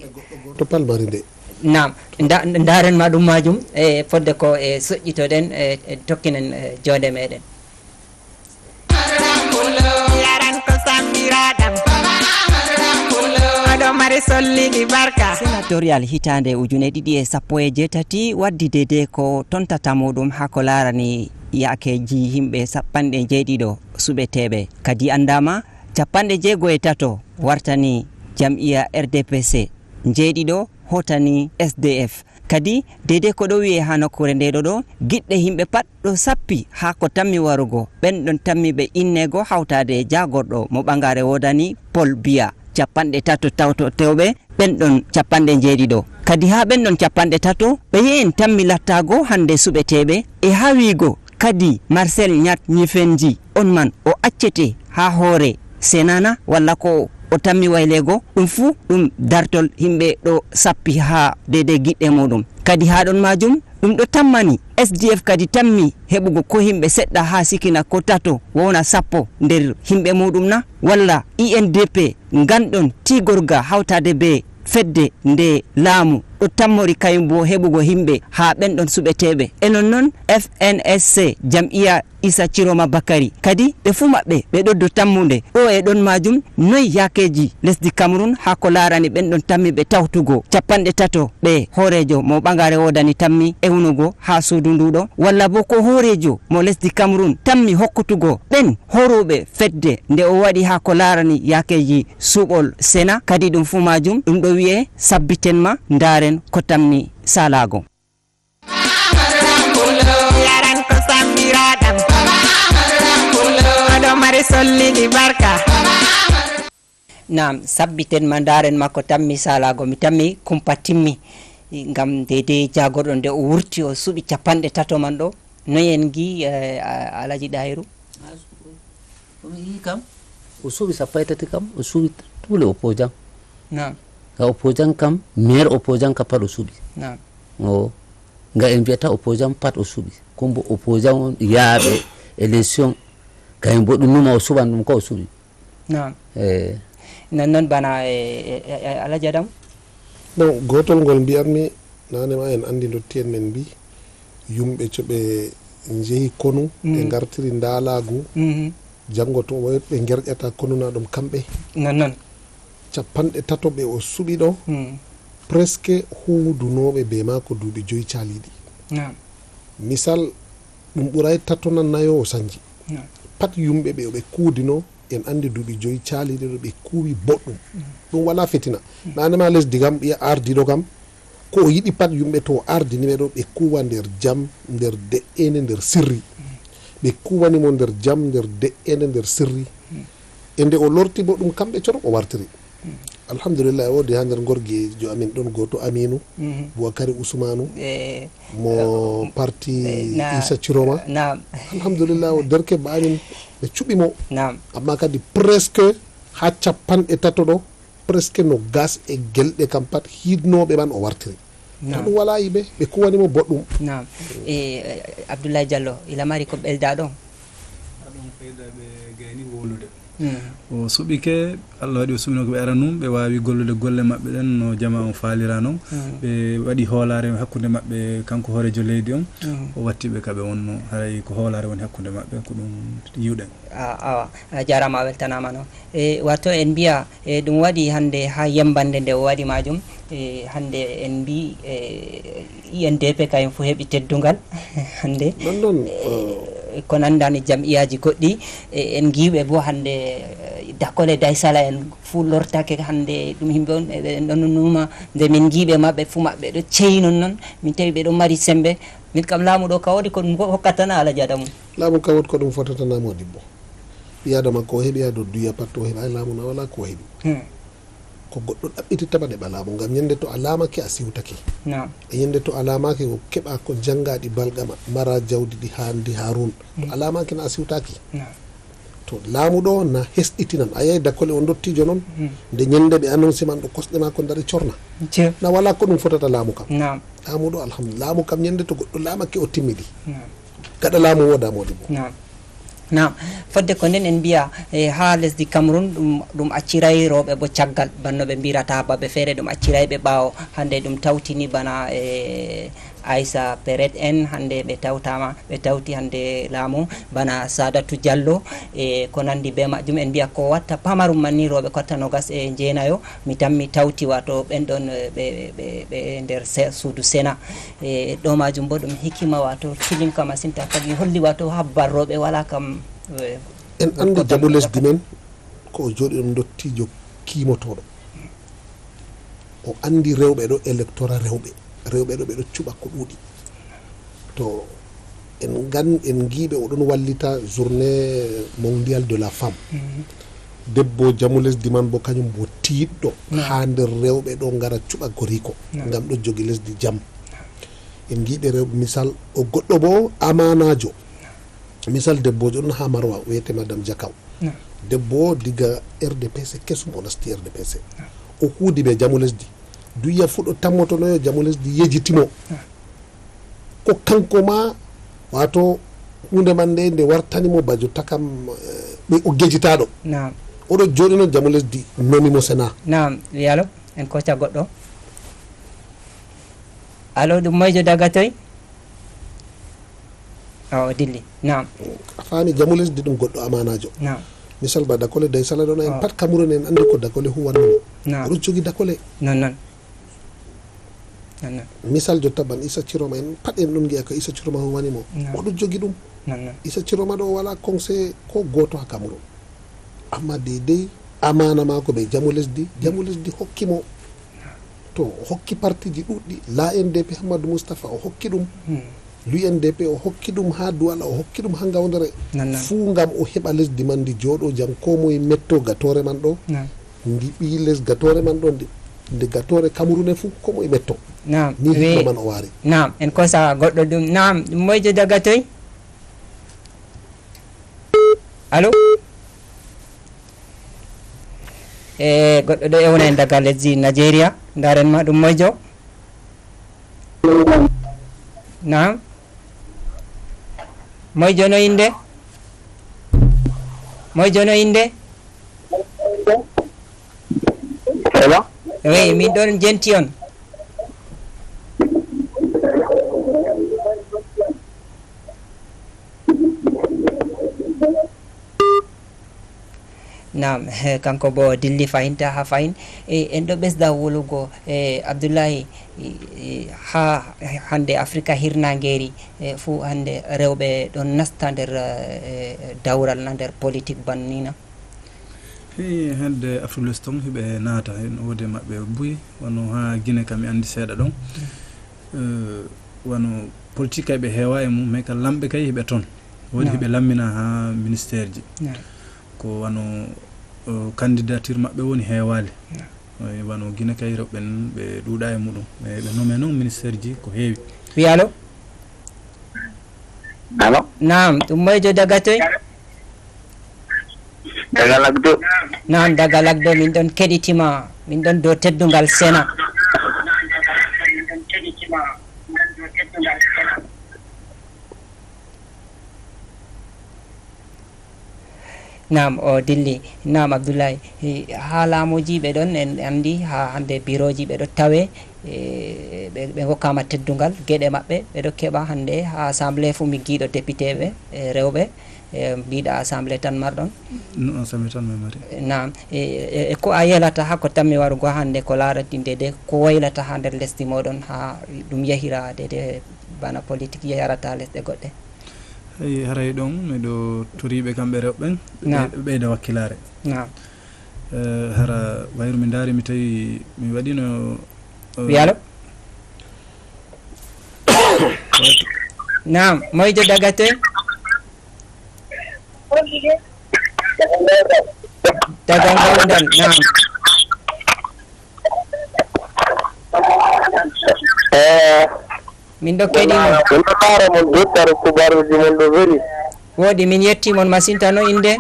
To palmari nde. Naam, nda-, ndaaren ma ɗum majum, e, fodde ko, e, soƴƴitoɗen, e, e, tokkinen, e, joonde meɗen. Yaran ko sambiraɗam. Oɗo mari solligi barka. Senatorial hitaande ujune ɗiɗi e sappo e jeetati waddi Dede ko tontata muɗum haa ko laarani yaakeeji yimɓe sappanɗe jeeɗiɗo suɓeteeɓe. Kadi anndaama, capanɗe jeego e tato wartani jam'iya R D P C, njeeɗiɗo hotani S D F. Kadi, Dede ko ɗo wi'e haa nokkuure nde ɗo ɗo, giɗɗe yimɓe pat ɗo sappi haa ko tammi warugo, ɓen ɗon tammi ɓe inneego hawtaade e jaagorɗo mo ɓangaare woodani, Paul Biya. capanɗe tato tawtoteeɓe ɓen ɗon capanɗe njeeɗiɗo. Kadi haa ɓen ɗon capanɗe tato, ɓe yehi en tammi lattaago hannde suɓeteeɓe e haa wiigo kadi Marcel Ñat Ñifenji on man o accete haa hoore Senana walla ko o tammi wayleego, ɗum fuu ɗum dartol yimɓe ɗo sappi haa deydey giɗɗe muuɗum. Kadi haa ɗon maajum, ɗum ɗo tammani S D F kadi tammi heɓugo ko yimɓe seɗɗa haa sikina ko tato wona sappo nder yimɓe muuɗum na? Walla I N D P nganɗon tigorga hawtaade bee fedde nde laamu ɗo tammori kayum boo heɓugo yimɓe haa ɓen ɗon suɓeteeɓe. E non non F N S C jam'iya Isa Ciroma Bakari kadi ɓe fuu maɓɓe ɓe ɗoddo tammunde ɗo e ɗon maajum noy yaakeeji lesdi Cameroun haa ko laarani ɓen ɗon tammi ɓe tawtugo capanɗe tato ɓe hooreejo mo ɓagaare woodani tammi ewnugo haa suudu nduɗo walla boo ko hooreejo mo lesdi Cameroun tammi hokkutugo ɓen horooɓe fedde nde o waɗi haa ko laarani yaakeeji suuɓol Sena. Kadi ɗum fuu maajum ɗum ɗo wi'e sabbiten ma ndaaren ko tammi saalaago. Yaran ko sammiraɗam. Oɗo mari solliɗi barka. Naam, sabbiten ma ndaaren ma ko tammi saalaago. Mi tammi kumpa timmi. Ngam deydey jaagorɗo nde o wurti o suɓi capanɗe tato man ɗo. Noy en ngi, eh, a- Alaji Ɗahiru? Ko mi yii kam, o suɓi sappo e tati kam, o suɓi tous les opposants. Naam. Nga opposant kam, maire opposant kam pat o suɓi. Naam. O nga en mbiyata opposant pat o suɓi. Kumbo opposant on yaaɓe élection, kayen bo ɗum numa o suɓan ɗum ko o suɓi. Naam. Eh. Non non bana eh, eh, eh, Alaji Adamu? Bon, gootol ngol mbiyatmi, naane ma en anndi ndotti'en men mbi, yumɓe co ɓe njehi konu, ɓe Mm. ngartiri ndaalaagu, Mhm. janngo to ɓe ɓe ngerƴata konu na ɗum kamɓe. Non non. Capanɗe tato ɓe o suɓi ɗo, Mm. presque huudunooɓe bee maako duuɓi joyi caaliiɗi. Naam. Misal, ɗum ɓuraay tato na nayo o sanji. Naam. Pat yumɓe ɓe o ɓe kuudino, en anndi duuɓi joyi caaliiɗi ɗo ɓe kuuwi boɗɗum. Mm. Ɗum walaa fitina. Mm. Naane ma lesdi kam, ɓiya ardiiɗo kam, ko o yiɗi pat yumɓe to o ardini ɓe ɗo, ɓe kuuwa nder jam, nder de'eende, nder sirri. Mm. Ɓe kuuwani mo nder jam, nder de'eende, nder sirri. Mm. E nde o lorti bo ɗum kamɓe corok o wartiri. Mm. Alhamdulillah, o woodi haa nder ngorgeejo amin ɗon gooto Aminu, Mhm. Bubakari Usmanu, Eh, mo eh, parti eh, na- Isa Ciroma. Naam. Alhamdulillah, o derke ba amin ɓe cuɓi mo. Naam. Amma kadi presque haa capanɗe tato ɗo, presque no gas e gelɗe kam pat hiidnooɓe man o wartiri. To Naam. Ɗum walaa yiɓe, ɓe kuwani mo boɗɗum. Naam. E, eh, Abdoulaye Diallo, ila mari ko ɓelda ɗon? Haɗon fayda ɓe gayni wowlude. Mm. O suɓike, Allah waɗi o suɓino ko ɓe aranum, ɓe waawi gollude golle maɓɓe ɗen no jama on faalira non. Mm. Ɓe waɗi hoolaare hakkunde maɓɓe, kanko hooreejo leydi on, Mm. o watti ɓe ka ɓe wonno. Haray ko hoolaare woni hakkunde maɓɓe, ko ɗum yiwɗen. A- awa, a jaaraama, a weltanaama no. E, wato en mbiya, e, ɗum waɗi hannde haa yembannde nde o waɗi maajum. E, hannde en mbi, e, I N D P kayen fof heɓi teddungal hannde. Non, non, e, eh. Ko nanndani jam'iyaaji goɗɗi, e, en ngiiɓe bo hannde, e, Dakole Daysala en fuu lortake hannde, ɗum yimɓe on, ɓe, ɓe ɗon nuuma, nde min ngiiɓe maɓɓe fuu maɓɓe ɗo ceyi non non, min tawi ɓe ɗon mari semmbe. Min kam laamu ɗo ka woodi ko ɗum hokkata na Alaji Adamu? Laamu ka woodi ko ɗum fotata na moodibbo. Ɓii Aadama ko o heɓi haa dow duya pat to o heɓaay laamu na walaa ko o heɓi. Hmm. Ko goɗɗo ɗaɓɓititta ma heɓa laamu, ngam nyannde to a laamake a siwtake. Naam. E nyannde to a laamaake ko keɓa ko njannga ɗi balgama, mara jawdi ɗi haandi Harun. To Hmm. a laamaake na a siwtaaki. Naam. To laamu ɗo na hesɗitinan. A yahi Dakole o ndottiijo non, Hmm. nde nyannde ɓe annonsi man ɗo kosɗe maako ndari corna. Cef. Na walaa ko ɗum fotata laamu kam. Naam. Laamu ɗo alhamdulillah. Laamu kam nyannde to goɗɗo laamake o timmidi. Naam. Gaɗa laamu wooda moodibbo. Naam. Naam. Fodde ko nden en mbiya, e, haa lesdi Cameroun ɗum, ɗum acciray rewɓe bo caggal, banno ɓe mbirata babe feere ɗum acciray ɓe ɓaawo. Hannde ɗum tawtini bana, e, Aissa Pérret en, hannde ɓe tawtama, ɓe tawti hannde laamu bana Sadatou Diallo, e, ko nanndi be majjum. En mbiya ko watta pamarum man ni rewɓe ko watta nogas e jeenayo, mi tammi tawti wato ɓen ɗon, e, ɓe, ɓe, ɓe nder se-, suudu Sena. E, ɗo majum bo ɗum hikima wato tilimka masin, ta kadi holli wato habbar rewɓe wala kam, e, En anndi jaɓu lesdi men, ko o jooɗi ɗum ndottiijo kiimotooɗo. O anndi rewɓe ɗo, électorat rewɓe. Rewɓe ɗo ɓe ɗo cuɓa ko ɗuuɗi. To en ngan-, en ngii ɓe o ɗon wallita journée mondiale de la femme. Mhm. Debbo jamo lesdi man bo kañum bo tiiɗɗo. Naam. Haa nder rewɓe ɗo ngara cuɓa goriko. Naam. Ngam ɗo jogi lesdi jam. Naam. En ngiiɓe rewɓe misal o goɗɗo bo amaanaajo. Naam. Misal debbojo ɗon haa Marwa wiyete Madame Jakaw. Naam. Debbo o diga R D P C kesum o nasti R D P C. Naam. O huudi be jamo lesdi. Duya fu ɗo tammotonoyo jamo lesdi yejitimo. Naam. Ko kanko ma, wato huunde man nde, nde wartani mo bajo takam, eh, ɓe o gejitaaɗo. Naam. Oɗo jooɗi noon jamo lesdi, nomi mo Sena. Naam, wi alo, en kocca goɗɗo. Alo, ɗum moyjo daga toy? O, o dilli. Naam. A faami, jamo lesdi ɗum goɗɗo amaanaajo. Naam. Misal ba dakole day sala ɗon, en pat Cameroun en anndi ko dakole huwanno mo. Naam. Oɗo jogi dakole. Non, non. Non, non. Misal jotta ban Issa Tchiroma, en pat en ɗon ngi'a ko Issa Tchiroma huwani mo. Non. Oɗo jogi ɗum. Non, non. Issa Tchiroma ɗo wala conseil ko gooto ha Cameroun. Amma deydey amaana maako be jamo lesdi, jamo lesdi hokki mo. To o hokki partiji ɗuɗɗi, la N D P Hammadou Moustapha o hokki ɗum. Hmm. L'U N D P o hokki ɗum ha Douala, o hokki ɗum ha Ngaoundéré. Non, non. Fuu ngam o heɓa lesdi man ndi jooɗo jam, ko moye metto gatoore man ɗo. Non. Ndi ɓii les gatoore man ɗon, nde, nde gatoore Cameroun e fuu, ko moye metto. Naam. Ni wi hikma man o waari. Naam, en kosa goɗɗo ɗum. Naam, ɗum moyjo daga toy? Alo? E goɗɗo ɗo ewna en daga lesdi Nigeria. Ndaren ma ɗum moyjo? Naam. Moyjo no innde? Moyjo no innde? Hello? Wi, min ɗon jenti on. Naam, he, kanko bo dilli fahinta ha fahin. E, en ɗo ɓesda wolugo, e, Abdullahi, e, e, ha hande Afrika hirnangeeri, e, fuu hande rewɓe ɗon nasta nder, e, dawral na nder politik bannina? Hii, hande Afrique l'Ouest ton hiɓe naata, en woodi maɓɓe buy, wano ha Guinée kam mi andi seeɗa ɗon. Eh, wano politik kay ɓe heewa e mum, mais ka lamɓe kay hiɓe ton. Woodi hiɓe lammina ha ministère ji. Naam. Ko wano, eh, candidature maɓɓe woni heewaali. Naam. Eh, wano Guinée kay rewɓe ɓen ɓe ɗuuɗa e muɗum. Eh, ɓe nommé non ministère ji ko heewi. Wi alo? Alo? Naam, ɗum moyjo daga toy? Daga Lagdo. Naam, daga Lagdo, min ɗon keɗitima, min ɗon dow teddungal Sena. Naam, o dilli. Naam, Abdoulaye, hi-, haa laamuuji ɓe ɗon, en anndi haa hannde birooji ɓe ɗo tawe, e, ɓe, ɓe ngokkaama teddungal, geɗe maɓɓe, ɓe ɗo keɓa hannde haa assemblée fuu miggiiɗo député ɓe, e, rewɓe, e, mbiɗa assemblée tan marɗon? No, assemblée tan mi mari. Naam, e, e, e ko a yelata haa ko tammi warugo hannde ko laarati nde de ko waylata haa nder lesdi mooɗon haa ɗum yahira de, de bana politik yahrata lesɗe goɗɗe? Eyi, haray ɗon miɗo toriiɓe kamɓe rewɓe ɓen, ɓe, naam, ɓe ɓeyda wakkilaare. Naam. Eh, hara wayru mi ndaari mi tawi mi waɗino, eh, wi alo? Naam, moyjo daga toy? Daga Ngawdal, naam. Eh, min ɗo keɗi mon. Min ɗo laara mon, jottare kubaruuji mon ɗo veli. Woodi, min yetti mon masin. Tano innde?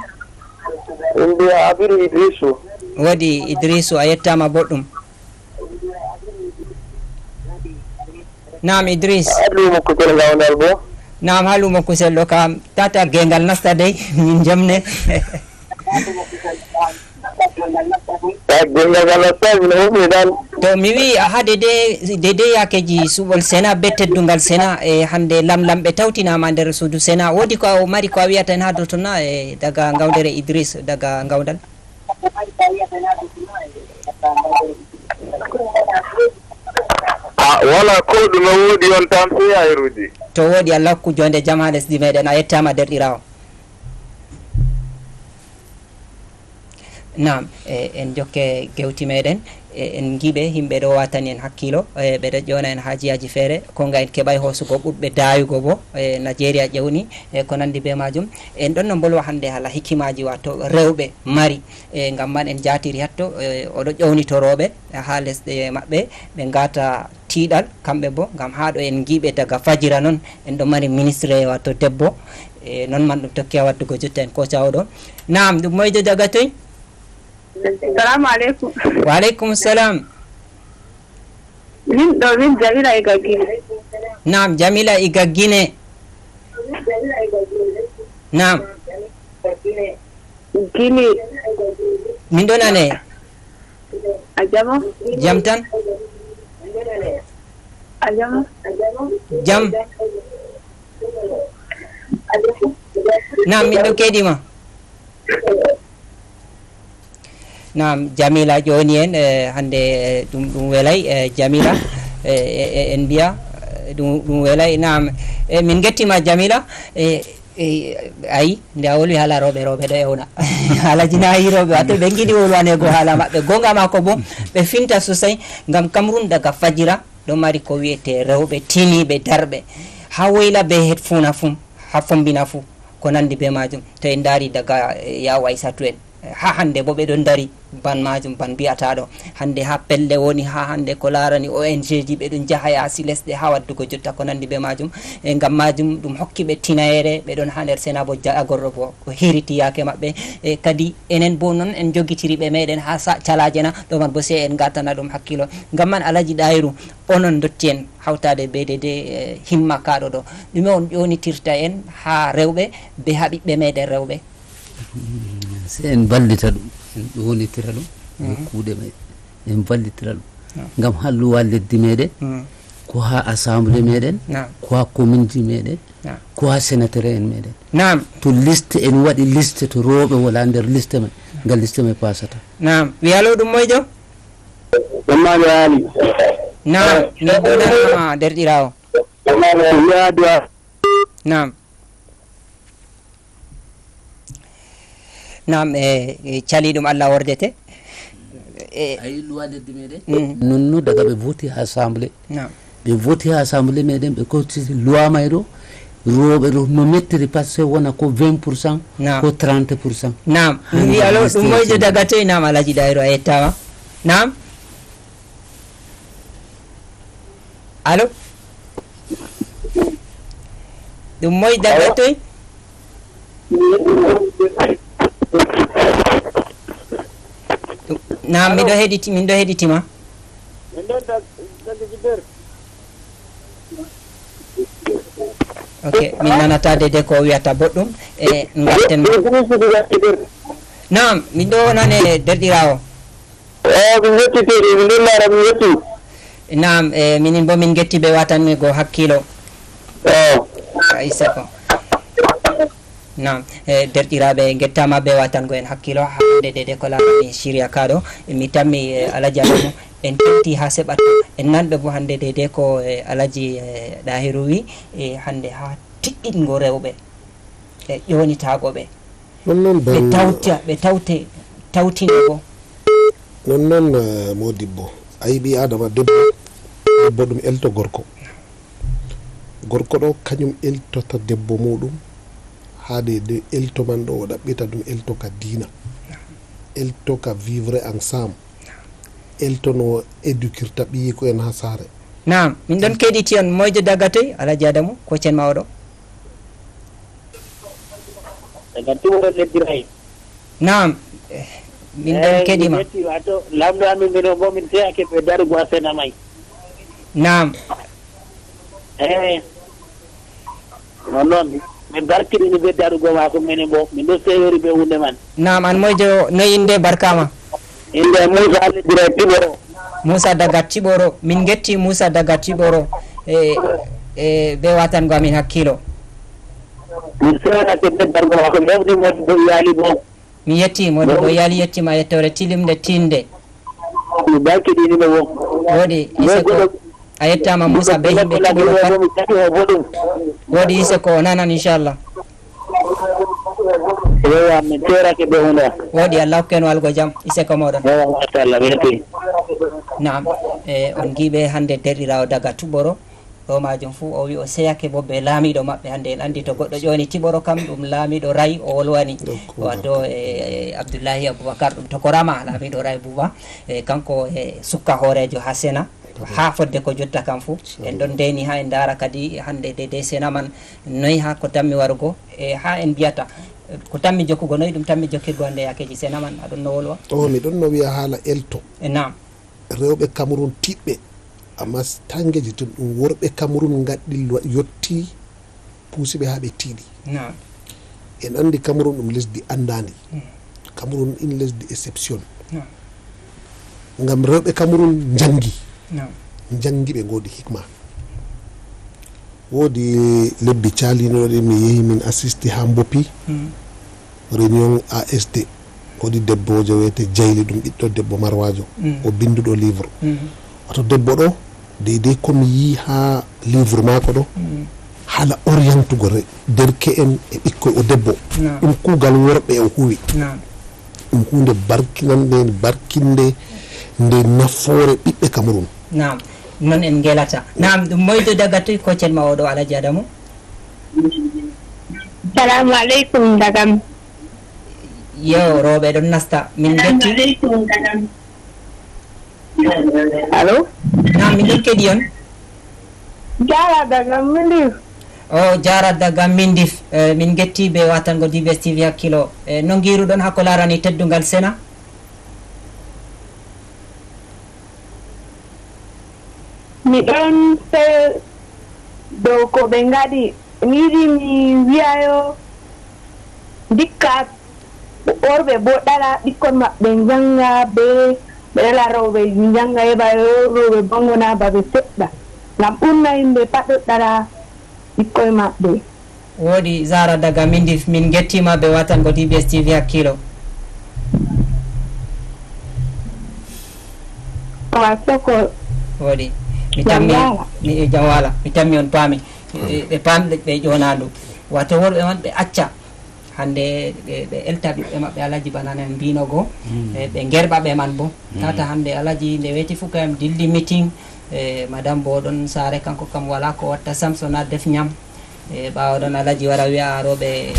Innde Abiru Idrisu. Woodi, Idrisu, a yettaama boɗɗum. Naam, Idris. Haa luumo kusel Ngawdal bo? Naam, haa luumo kusel ɗo kam, tata gengal nasta dey, min jomne. Haa gengal ngal nasta, min humni tan. To mi wi, aha, dede, dede yakeji suɓol Sena be teddungal Sena, e hannde lamlamɓe tawtinaama nder suudu Sena. Woodi ko a mari ko a wiyata en haa dow tona, e daga Ngawdere Idris, daga Ngawdal? A, wala ko ɗume, woodi on tan sey hayruuji. To woodi, Allah hokku joonde jam haa lesdi meɗen, a yettaama derɗiraawo. Naam, e, en jokke gewti meɗen. E, en ngiɓe yimɓe ɗo watani en hakkilo, e, ɓe ɗo ƴona en haajiyaaji feere, ko nga en keɓay hoosugo ɓurɓe daayugo bo, e, Najeriya ƴewni, e, ko nandi be majum. En ɗon no mbolwa hande hala hikimaaji wato rewɓe mari, e, ngam man en jaatiri hatto, e, o ɗo ƴownito rooɓe ha lesɗe maɓɓe, ɓe ngata tiiɗal kamɓe bo, ngam ha ɗo en ngiɓe daga fajira non, en ɗo mari ministre wato debbo, e, non man ɗum tokki ha waddugo jotta en koca oɗo. Naam, ɗum moyjo daga toy? Salamu aleykum. Wa aleykum salam. Min ɗo, min Jamila Iga Gine. Naam, Jamila Iga Gine. Naam. Gine. Min ɗo nane. A jamo? Jam tan? A jamo? Jam. Naam, min ɗo keɗi ma. Naam, Jamila ƴooni en, eh, hannde, eh, ɗum, ɗum welay, eh, Jamila, eh, eh, eh, en mbiya, eh, ɗum, ɗum welay. Naam, eh, min ngettima Jamila, eh, eh, ayi, nde a wolwi haala rewɓe, rewɓe ɗo ewna. Haalaji na yi rewɓe, wato ɓe ngiɗi wolwane go haala maɓɓe. Gonga maako bo, ɓe finta sosai, ngam Cameroun daga fajira, ɗo mari ko wi'ete rewɓe tiniiɓe darɓe. Ha woyla be het funa fu, ha fombina fu, ko nandi be majum. To en ndaari daga, eh, yaw Aysatu en, eh, ha hande bo ɓe ɗon dari ban majum, ban mbi'ataɗo. Hande ha pelle woni, ha hande ko larani O N G ji, ɓe ɗon jaha yaasi lesɗe ha waddugo jotta ko nandi be majum. E ngam majum ɗum hokki ɓe tinayere, ɓe ɗon ha nder sena bo jaagorɗo bo o hiriti yaake maɓɓe. E kadi enen bo non en jogitiri ɓe meɗen ha sa-, calaje na, ɗo man bo sey en ngatana ɗum hakkilo. Ngam man Alaji Ɗahiru, onon ndotti en hawtade be dede, eh, himma kaɗo ɗo. Ɗume on ƴonitirta en ha rewɓe be ha ɓiɓɓe meɗen rewɓe? Se en ballita ɗum, en ɗonitira ɗum, en kuuɗe meɗen, en ballitira ɗum. Ngam ha luwa leddi meɗen, ko ha assemblée meɗen, ko ha commune ji meɗen, ko ha sénateur en meɗen. Naam. To liste en waɗi liste to rewɓe wala nder liste mai, ngal liste mai pasata. Naam. Wi alo ɗum moyjo? Ɗum ma mi waali. Naam, min ɗo nanama derɗirawo. Ɗum ma mi waali. Naam. Naam, e, e cali ɗum Allah wordete. E, ayi luwa leddi meɗen. Mm. Nonno daga ɓe voti ha assemblée. Naam. Ɓe voti ha assemblée meɗen, ɓe kosti luwa mai ɗo. Rewɓe ɗo no mettiri parce que wona ko vingt pour cent, naam, ko trente pour cent. Naam. Mi wi alo ɗum moyjo daga toy? Naam, Alaji Ɗahiru a yettama. Naam. Alo? Ɗum moy daga toy? Ɗum, naam, miɗo heɗiti, miɗo heɗiti ma. Ok, min nanata dede ko o wiyata boɗɗum. E, ngatten. Naam, miɗo nane derɗirawo. Eeyi, min njetti seydi, min ndilla ara min njetti. Naam, e minin bo min ngetti be watanmi go hakkilo. Eeyi. Ay seko. Naam, e derɗiraaɓe ngettaama be watango en hakkilo hannde dede ko laarani siriya kaɗo. Mi tammi, e, Alaji Adamu, en tenti haa seɓato. En nanɓe bo hannde dede ko, e, Alaji, e, Ɗahiru wi, e, hannde haa tiɗɗingo rewɓe. E ƴoonitaago ɓe. Non non ɓe ban- tawta, ɓe tawte, tawtine bo. Non non, eh, modibbo. A yi ɓii Adama debbo, debbo ɗum elto gorko. Gorko ɗo kañum eltota debbo muɗum, haa de, de elto man ɗo o ɗaɓɓita ɗum elto ka diina. Elto ka vivre ensemble. Elto no éduquirta ɓiyiiko en haa saare. Naam, min ɗon keɗiti on. Moyjo daga toy? Alaji Adamu, koccen ma oɗo. Daga Tuuro Leddi Rayi. Naam, eh, min ɗon keɗi ma. Eeyi, mi yetti, wato, lamɗo amin mino bo min seyake ɓe darugo a sena may. Naam. Eeyi. Non non, min barkiɗini be darugo maako minin bo, min ɗo seyori be hunde man. Naam, an moyjo, noy innde barkaama? Innde Muusa Leddi Rayi Tiɓoro. Muusa daga Tiɓoro, min ngetti Muusa daga Tiɓoro. E, e, be watango amin hakkilo. Mi seerake be dargo maako, mi hefti modibbo iyali bo. Mi yetti modibbo iyali, yettima yettore tilimnde tinde. Mi barkiɗini mo bo. Woɗi, ise ko a yettama Muusa be yimɓe Tiɓoro pat. Woɗi, ise ko o nanan, inchallah. Ewa, min seerake be hunde. Woɗi, Allah hokken walgo jam, ise ko moɗon. Ewa, machallah, mi yetti. Naam, e on ngiiɓe hannde derɗiraawo daga Tuɓoro, ɗo maajum fuu o wi o seyake bo be laamiiɗo maɓɓe. Hannde en anndi to goɗɗo ƴooni Tiɓoro kam ɗum laamiiɗo Ray o wolwani. Wato e Abdullahi Abubakar ɗum tokorama laamiiɗo Ray Buba, e kanko e sukka hooreejo haa Sena. Haa fodde ko jotta kam fuu, en ɗon ndeyni haa en ndaara kadi hannde deydey Sena man noy haa ko tammi warugo, e haa en mbiyata ko tammi jokkugo, noy ɗum tammi jokkirgo hannde yaakeeji Sena man, aɗon no wolwa? O, mi ɗon no wiya haala elto. E naam. Rewɓe Cameroun tiiɗɓe, amma s-, tanngeeji tun ɗum worɓe Cameroun ngaɗɗi lo-, yotti puusi ɓe haa ɓe tiiɗi. Naam. En anndi Cameroun ɗum lesdi anndaandi. Mm. Cameroun in lesdi exception. Naam. Ngam rewɓe Cameroun njanngi. Naam. Njanngi ɓe ngoodi hikma. Woodi lebbi caalino ɗi mi yehi min assisti haa Mbopi. Mm. Réunion A S D. Woodi debbo je wiyete Jayli, ɗum ɓiɗɗo debbo Marwajo. Mm. O binnduɗo livre. Mm. Wato debbo ɗo, deydey ko mi yii haa livre maako ɗo, mm, haala orientugo re-, derke'en e ɓikkoy o debbo. Naam. Ɗum kuugal worɓe o huwi. Naam. Ɗum huunde barkinande, barkinde, nde nafoore ɓiɓɓe Cameroun. Naam. Non en ngelata. Naam, ɗum moyjo daga toy koocel ma oɗo Alhaji Adamu? Salamu aleykum, dagam. Yo, rewɓe ɗon nasta. Min ngetti. Allo? Naam, min ɗon keɗi on. Jara daga Mindif. O, Jara daga Mindif. Eh, min ngetti be watango D B S T V hakkilo. Eh, no ngiruɗon haa ko laarani teddungal Sena? Mi ɗon sey dow ko ɓe ngaɗi. Mi yiɗi mi wi'ayo ndikka worɓe boo ɗala ɓikkon maɓɓe njannga, bee ɓe ɗala rewɓe njannga, heɓa rewɓe boo ngona ba ɓe seɗɗa. Ngam ɓurna yimɓe pat ɗo ɗala ɓikkoy maɓɓe. Wooɗi, Zara daga Mindif, min ngettiima bee watango D B S T V hakkilo. Awa soko. Wooɗi. Mi tammi, mi, jam waala. Mi tammi on paami. Ɓe, ɓe paami ɓe, ɓe ƴoonaandu. Wato worɓe man ɓe acca. Hannde ɓe, ɓe elta ɓiɓɓe maɓɓe Alhaji bana no en mbiino go. Mm. Ɓe, ɓe ngerɓa ɓe man bo. Mm. Tata hannde Alhaji nde weeti fu kam dilli meeting. E, madame bo ɗon saare kanko kam wala ko watta sam so na def nyam. E, ɓaawo ɗon Alhaji wara wi'a rewɓe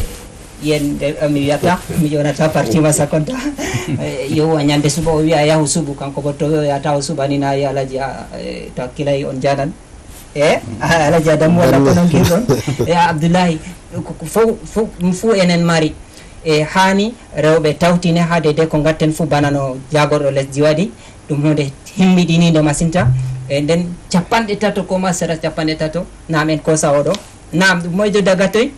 yen ɓe, mi wiyata, mi ƴoonata parti ma sakonta. E, yewwa nyande suba o wi'a yahu subu, kanko bo to o yahata o suba ni na yi Alhaji, a, e, to hakkilay on janan. E, a, Alhaji Adamu wala ko non girɗon. E, a, Abdullahi, ko, ko fow, fow, ɗum fow enen mari. E, haani rewɓe tawtine haa deydey ko ngatten fow bana no jaagorɗo lesdi waɗi. Ɗum huunde himmiɗiniinde masinta. E nden capanɗe tato ko ma sera capanɗe tato, naam en koosa oɗo. Naam, ɗum moyjo daga toy?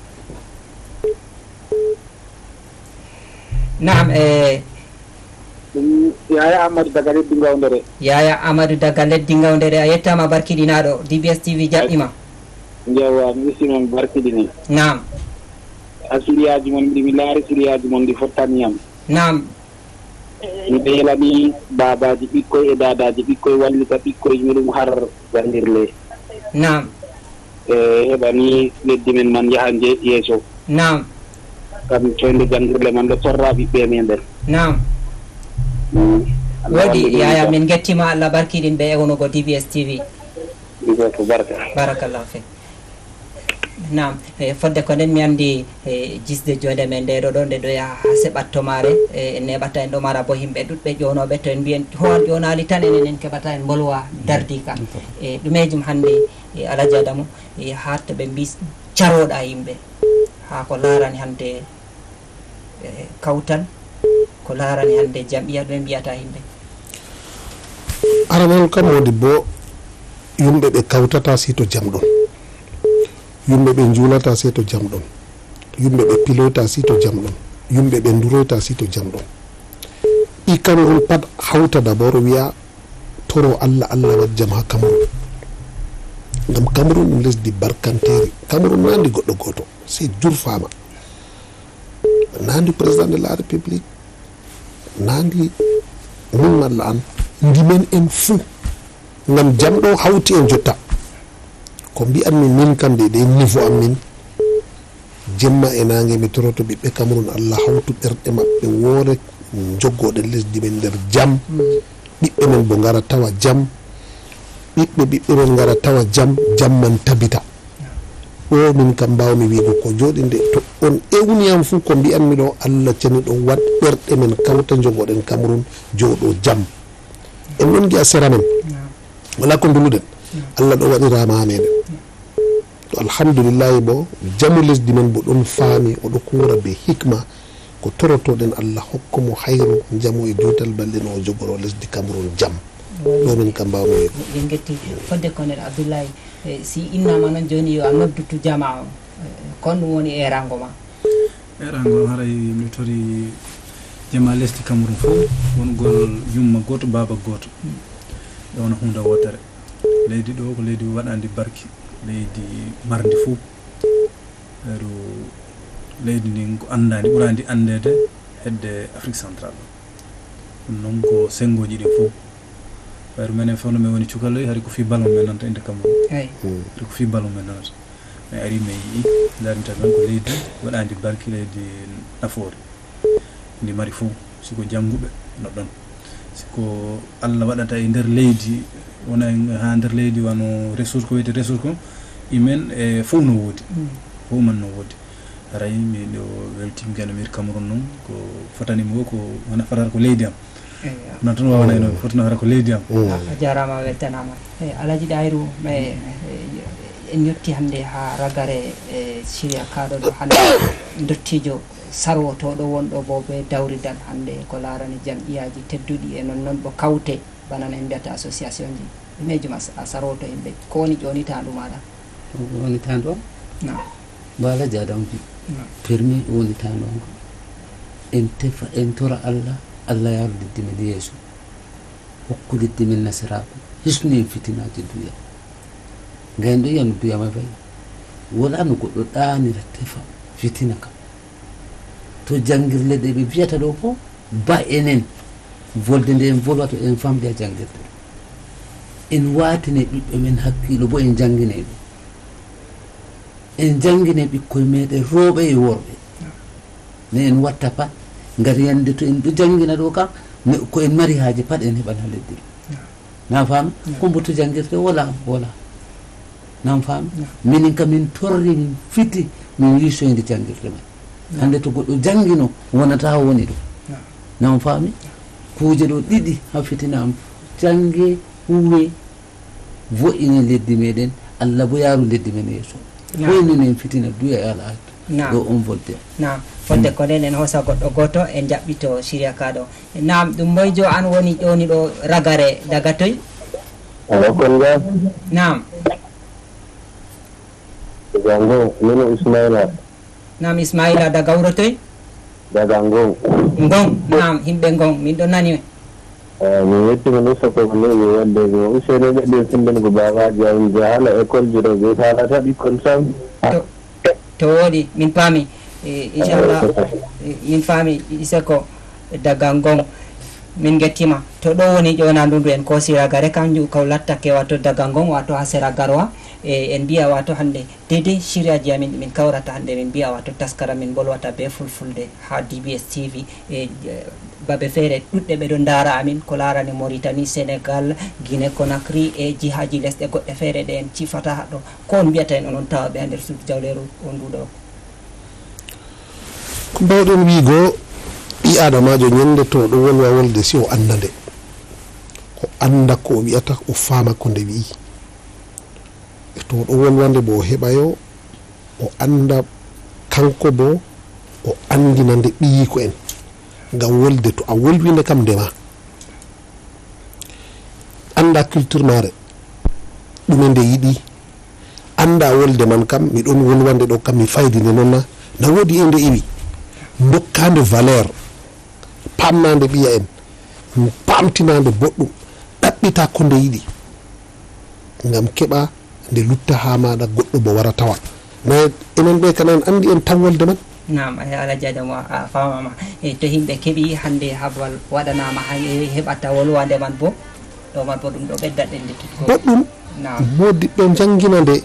Naam, e. Ɗum Yaya Amadou daga leddi Ngawdere. Yaya Amadou daga leddi Ngawdere, a yettaama barkiɗinaaɗo, D B S T V jaɓɓiima. Njewa, mi wisi mon barkiɗini. Naam. A siriyaaji mon, mbiɗi mi laari siriyaaji mon, ɗi fottani yam. Naam. Miɗo yelanii baabaaji ɓikkoy e daadaaji ɓikkoy wallita ɓikkoy muɗum har janngirle. Naam. E heɓa ni leddi men man yaha nje-, yeeso. Naam. Ngam coynde janngirle man ɗo torra ɓiɓɓe meɗen. Naam. Mm. Wooɗi, Yaya, min ngettiima, Allah barkiɗin ɓe ewnugo D B S T V. Ɗum ko barka. Barakallahu fik. Naam, e, fodde ko nden mi anndi, e, jisde joonde men nde ɗo, ɗo, nde ɗo yaha haa seɓat to maare, e, en neeɓata en ɗo mara bo yimɓe ɗuɗɓe ƴoonooɓe, to en mbiyen to on ƴoonaali tan enen en keɓata en mbolwa dardiika. E, ɗumeejum hannde, e, Alhaji Adamu, e, haa to ɓe mbi carooɗa yimɓe haa ko laarani hannde e, kawtal, ko laarani hannde jam'iya, ɗume mbiyata yimɓe? Aranal kam, Moodibbo, yimɓe ɓe kawtata si to jam ɗon. Yimɓe ɓe njuulata si to jam ɗon. Yimɓe ɓe piloyta si to jam ɗon. Yimɓe ɓe nduroyta si to jam ɗon. Ɓii Cameroun pat hawta d'abord wi'a toro Allah, Allah waɗ jam haa Cameroun. Ngam Cameroun ɗum lesdi barkanteeri. Cameroun naa ndi goɗɗo gooto, sey jurfaama. Naa ndi président de la République, naa ndi min malla an, ndi men en fuu. Ngam jam ɗo hawti en jotta. Ko mbi'anmi min kam de, de niveau am min, jemma e naange mi toroto ɓiɓɓe Cameroun, Allah hawtu ɓerɗe maɓɓe woore, njoggoɗen lesdi men nder jam. Mm. Ɓiɓɓe men bo ngara tawa jam, ɓiɓɓe ɓiɓɓe men ngara tawa jam, jam man tabita. Ɗo min kam mbaawmi wi'ugo ko jooɗi nde, to on ewnii am fuu ko mbi'anmi ɗo, Allah ceniiɗo waɗ ɓerɗe men kawta, njogoɗen Cameroun jooɗo jam. En ɗon ngi'a sera men, walaa ko nduluɗen. Allah ɗo waɗi rahama haa meɗen. To alhamdulillahi bo, jamu lesdi men bo ɗon faami, o ɗo kuura be hikma. Ko torotoɗen Allah hokka mo hayru, njamu e juutal, balle no o jogoro lesdi Cameroun jam. Ɗo min kam mbaawmi wi'ugo. Min ngetti. Fodde Colonel Abdoulaye, eh, si innama noon jooni yo a noddutu jama on, eh, kon ɗum woni erango ma? Erango haray mi tori jama lesdi Cameroun fof, wongol yumma gooto, baaba gooto. Ɗo wona huunde wootere. Leydi ɗo ko leydi waɗandi barki, leydi marndi fof. Heeru leydi ndin ko anndaandi, ɓuraandi anndeede hedde Afrique Central. Ɗum noon ko senngooji ɗin fof. Heeru menen fof no min woni cukalel, hari ko fii ballon min nanata innde Cameroun. Eey. Mm. Hari ko fii ballon min nanata. Mi ari mi yi'i, darnta men ko leydi waɗaandi barki, leydi nafoore. Ndi mari fof, si ko jannguɓe no ɗon. Si ko Allah waɗata e nder leydi, wona e, haa nder leydi wano ressource ko wiyetee ressource ko, imen e fof no woodi. Mm. Fof man no woodi. Haray miɗo weltii, mi geno miir Cameroun noon, ko fotani mi o ko wona fatata ko leydi am. Eeyo. Kono tan waawanaano, fotano hara ko leydi am. Mm. A, a jaaraama, a weltanaama. E, Alhaji Ɗahiru, e, e, en yotti hannde haa ragare, e, Siriya Kaaɗo ɗo hannde ndottiijo sarwotooɗo wonɗo bo be dawridal hannde ko laarani jam'iyaaji tedduɗi e non non bo kawte bana no en mbiyata association ji. Ɗumeejo ma a sarwoto yimɓe. Ko woni ƴownitaandu maaɗa? Ko woni tan ɗo? Naam. Mbaala jaadam wi. Naam. Permi woni tan ɗo. En tefa, en tora Allah, Allah yaaru leddi men yeeso. Hokku leddi men nasaraaku. Hisnu en fitinaaji duya. Ngayno yanu duya ma fay. Wala no goɗɗo ɗaanira tefa fitina kam. To janngirle ɗe ɓe fiyata ɗo fof, ba enen, volde nde en volwata, en famɗi a janngirde. En waatine ɓiɓɓe men hakkiilo, bo en janngine ɓe. En janngine ɓikkoy meɗen rewɓe e worɓe. Ne en watta pat, ngati yande to en ɗo janngina ɗo kam, ne, ko en mari haaje pat en heɓan haa leddi ɗo. Naam. Na faami? Naam. Ko mbotu janngirde wala, wala. Naam faami? Naam. Minin kam min torri, min fiti, min wisoyde janngirde men. Naam. Hannde to goɗɗo janngino, wonata o woni ɗo. Naam. Naam faami? Naam. Kuuje ɗo ɗiɗi haa fitina am. Jannge, huwe, vo'ine leddi meɗen, Allah bo yaaru leddi men yeeso. Naam. Hoynu men fitina duya e al'aadu. Naam. Ɗo on volde. Naam. Fodde ko nden en hoosa goɗɗo gooto, en jaɓɓito Siriya Kaaɗo. Naam, ɗum moyjo an woni ƴooni ɗo ragare daga toy? Awa, kon ga? Naam. Daga ngo, mino Ismaila. Naam, Ismaila daga wuro toy? Daga Ngon. Ngon, naam, yimɓe Ngon, min ɗo nani on. Eh, min yetti ko Moussa Koko neeɓi wadde ko Ousseynou ɓe ɗin sinndin ko baabaaji amin jahala école ji ɗo ɓe haalata ɓikkon sam. To, to wooɗi, min paami. Eh, inchallah, eh, min paami, Iseko daga Ngon. Min ngettima. To ɗo woni ƴoona ndundu en koosi ragare, kanjum ko lattake wato daga Ngon, wato haa sera Garoua. Eh, en mbiya wato hannde Deydey siriyaaji amin ɗi min kawrata hannde, min mbiya wato taskara min mbolwata bee Fulfulde haa D B S T V e, eh, babe feere ɗuɗɗe ɓe ɗon ndaara amin ko laarani Mauritanie, Senegal, Guinée Conakry e jihaaji lesɗe goɗɗe feere ɗe en cifata haɗɗo. Ko on mbiyata en onon tawaaɓe haa nder suudu jawleeru on nduɗo? Ko mbaawɗen wi'go, ɓii aadamaajo ñande to o ɗo wolwa wolde si o annda nde. O annda ko o wi'ata, o faama ko nde wi'i. E to o ɗo wolwande bo o heɓayo, o annda kanko bo, o anndina nde ɓiyiiko en. Ngam wolde to a wolwi nde kam nde ma. Annda culture maare, ɗume nde yiɗi. Annda wolde man kam, mi ɗon wolwande ɗo kam, mi faydi nde non na. Na woodi e nde iwi. Ndokka nde valeur. Paamna nde ɓiya en. Paamtina nde boɗɗum. Ɗaɓɓita ko nde yiɗi. Ngam keɓa nde lutta haa maaɗa, goɗɗo bo wara tawa. Mais enen ɓe kana en anndi en tan wolde man. Naam, eh, Alhaji Adamu, a, a faamama. Eh, to yimɓe keɓi hannde habwal waɗanaama han, eh, heɓata wolwande man bo. Ɗo man bo ɗum ɗo ɓedda ɗen nde tutgo. Boɗɗum. Naam. Moodibɓe njanngina nde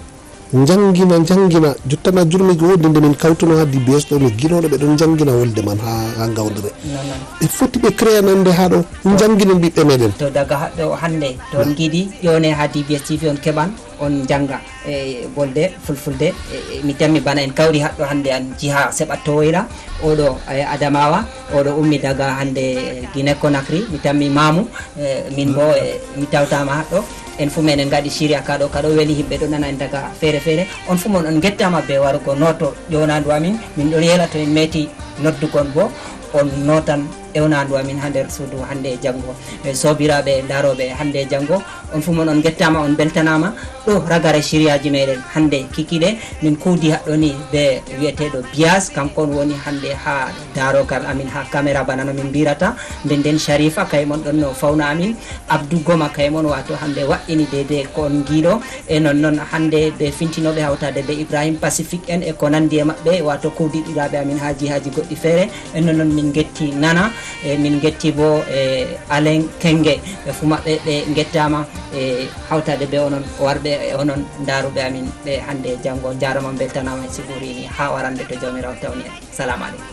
Njangina, njangina, jottana jurmiji woɗɗi nde min kawtuno haa D B S ɗo, mi gilooɗo ɓe ɗon njangina wolde man haa, haa Ngawdre. Non, non. Ɓe foti ɓe créanande haa ɗo, njanginen ɓiɓɓe meɗen. To daga haɗɗo hannde, to on ngiɗi, ƴoone haa D B S T V, on keɓan, on njanga. E wolde fulfulde, e, e, mi tammi bana en kawri haɗɗo hannde an jiha Seɓatto Woyla, oɗo, e, Adamawa, oɗo ummi daga hannde, e, Guinée Conakry, mi tammi Mamu, e, min bo, e, mi tawtama haɗɗo. En fu meɗen ngaɗi shirya kaɗo, kaɗo weli himɓe ɗo nana en daga feere feere. On fu mon on ngettama be warugo nooto ƴownandu amin. Min ɗon yela to en meti noddugon bo, on nootan ewnandu amin haa nder suudu hannde e janngo. E soobiraaɓe daarooɓe hannde e janngo, on fu mon on ngettama, on beltanama. Ɗo ragare shiryaji meɗen hannde kikiɗe, min kuudi haɗɗo ni be wi'eteeɗo Bias, kanko on woni hannde haa daarogal amin, haa kamera bana no min mbirata. Nden nden Sharifa kay mon ɗon no fawna amin. Abdou Goma kay mon, waato hannde wa'ini deydey ko on ngiɗo. E non non hannde be fintinooɓe hawtaade be Ibrahim Pacifique en e ko nanndi e maɓɓe, waato kuudiɗiraaɓe amin haa jihaaji goɗɗi feere. E non non min ngetti Nana, e min ngetti bo e Alain Kenge, ɓe fuu maɓɓe ɓe ngettaama e hawtaade be onon warɓe e onon ndaaruɓe amin ɓe hannde e janngo. Njaarama, mbeltanaama e siburini haa warande to Jawmiraawo tawni en. Salaamu aleykum.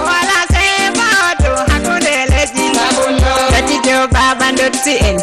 Wala sey gooto hakkunde lesdi. Dottijo Baaba Ndotti en.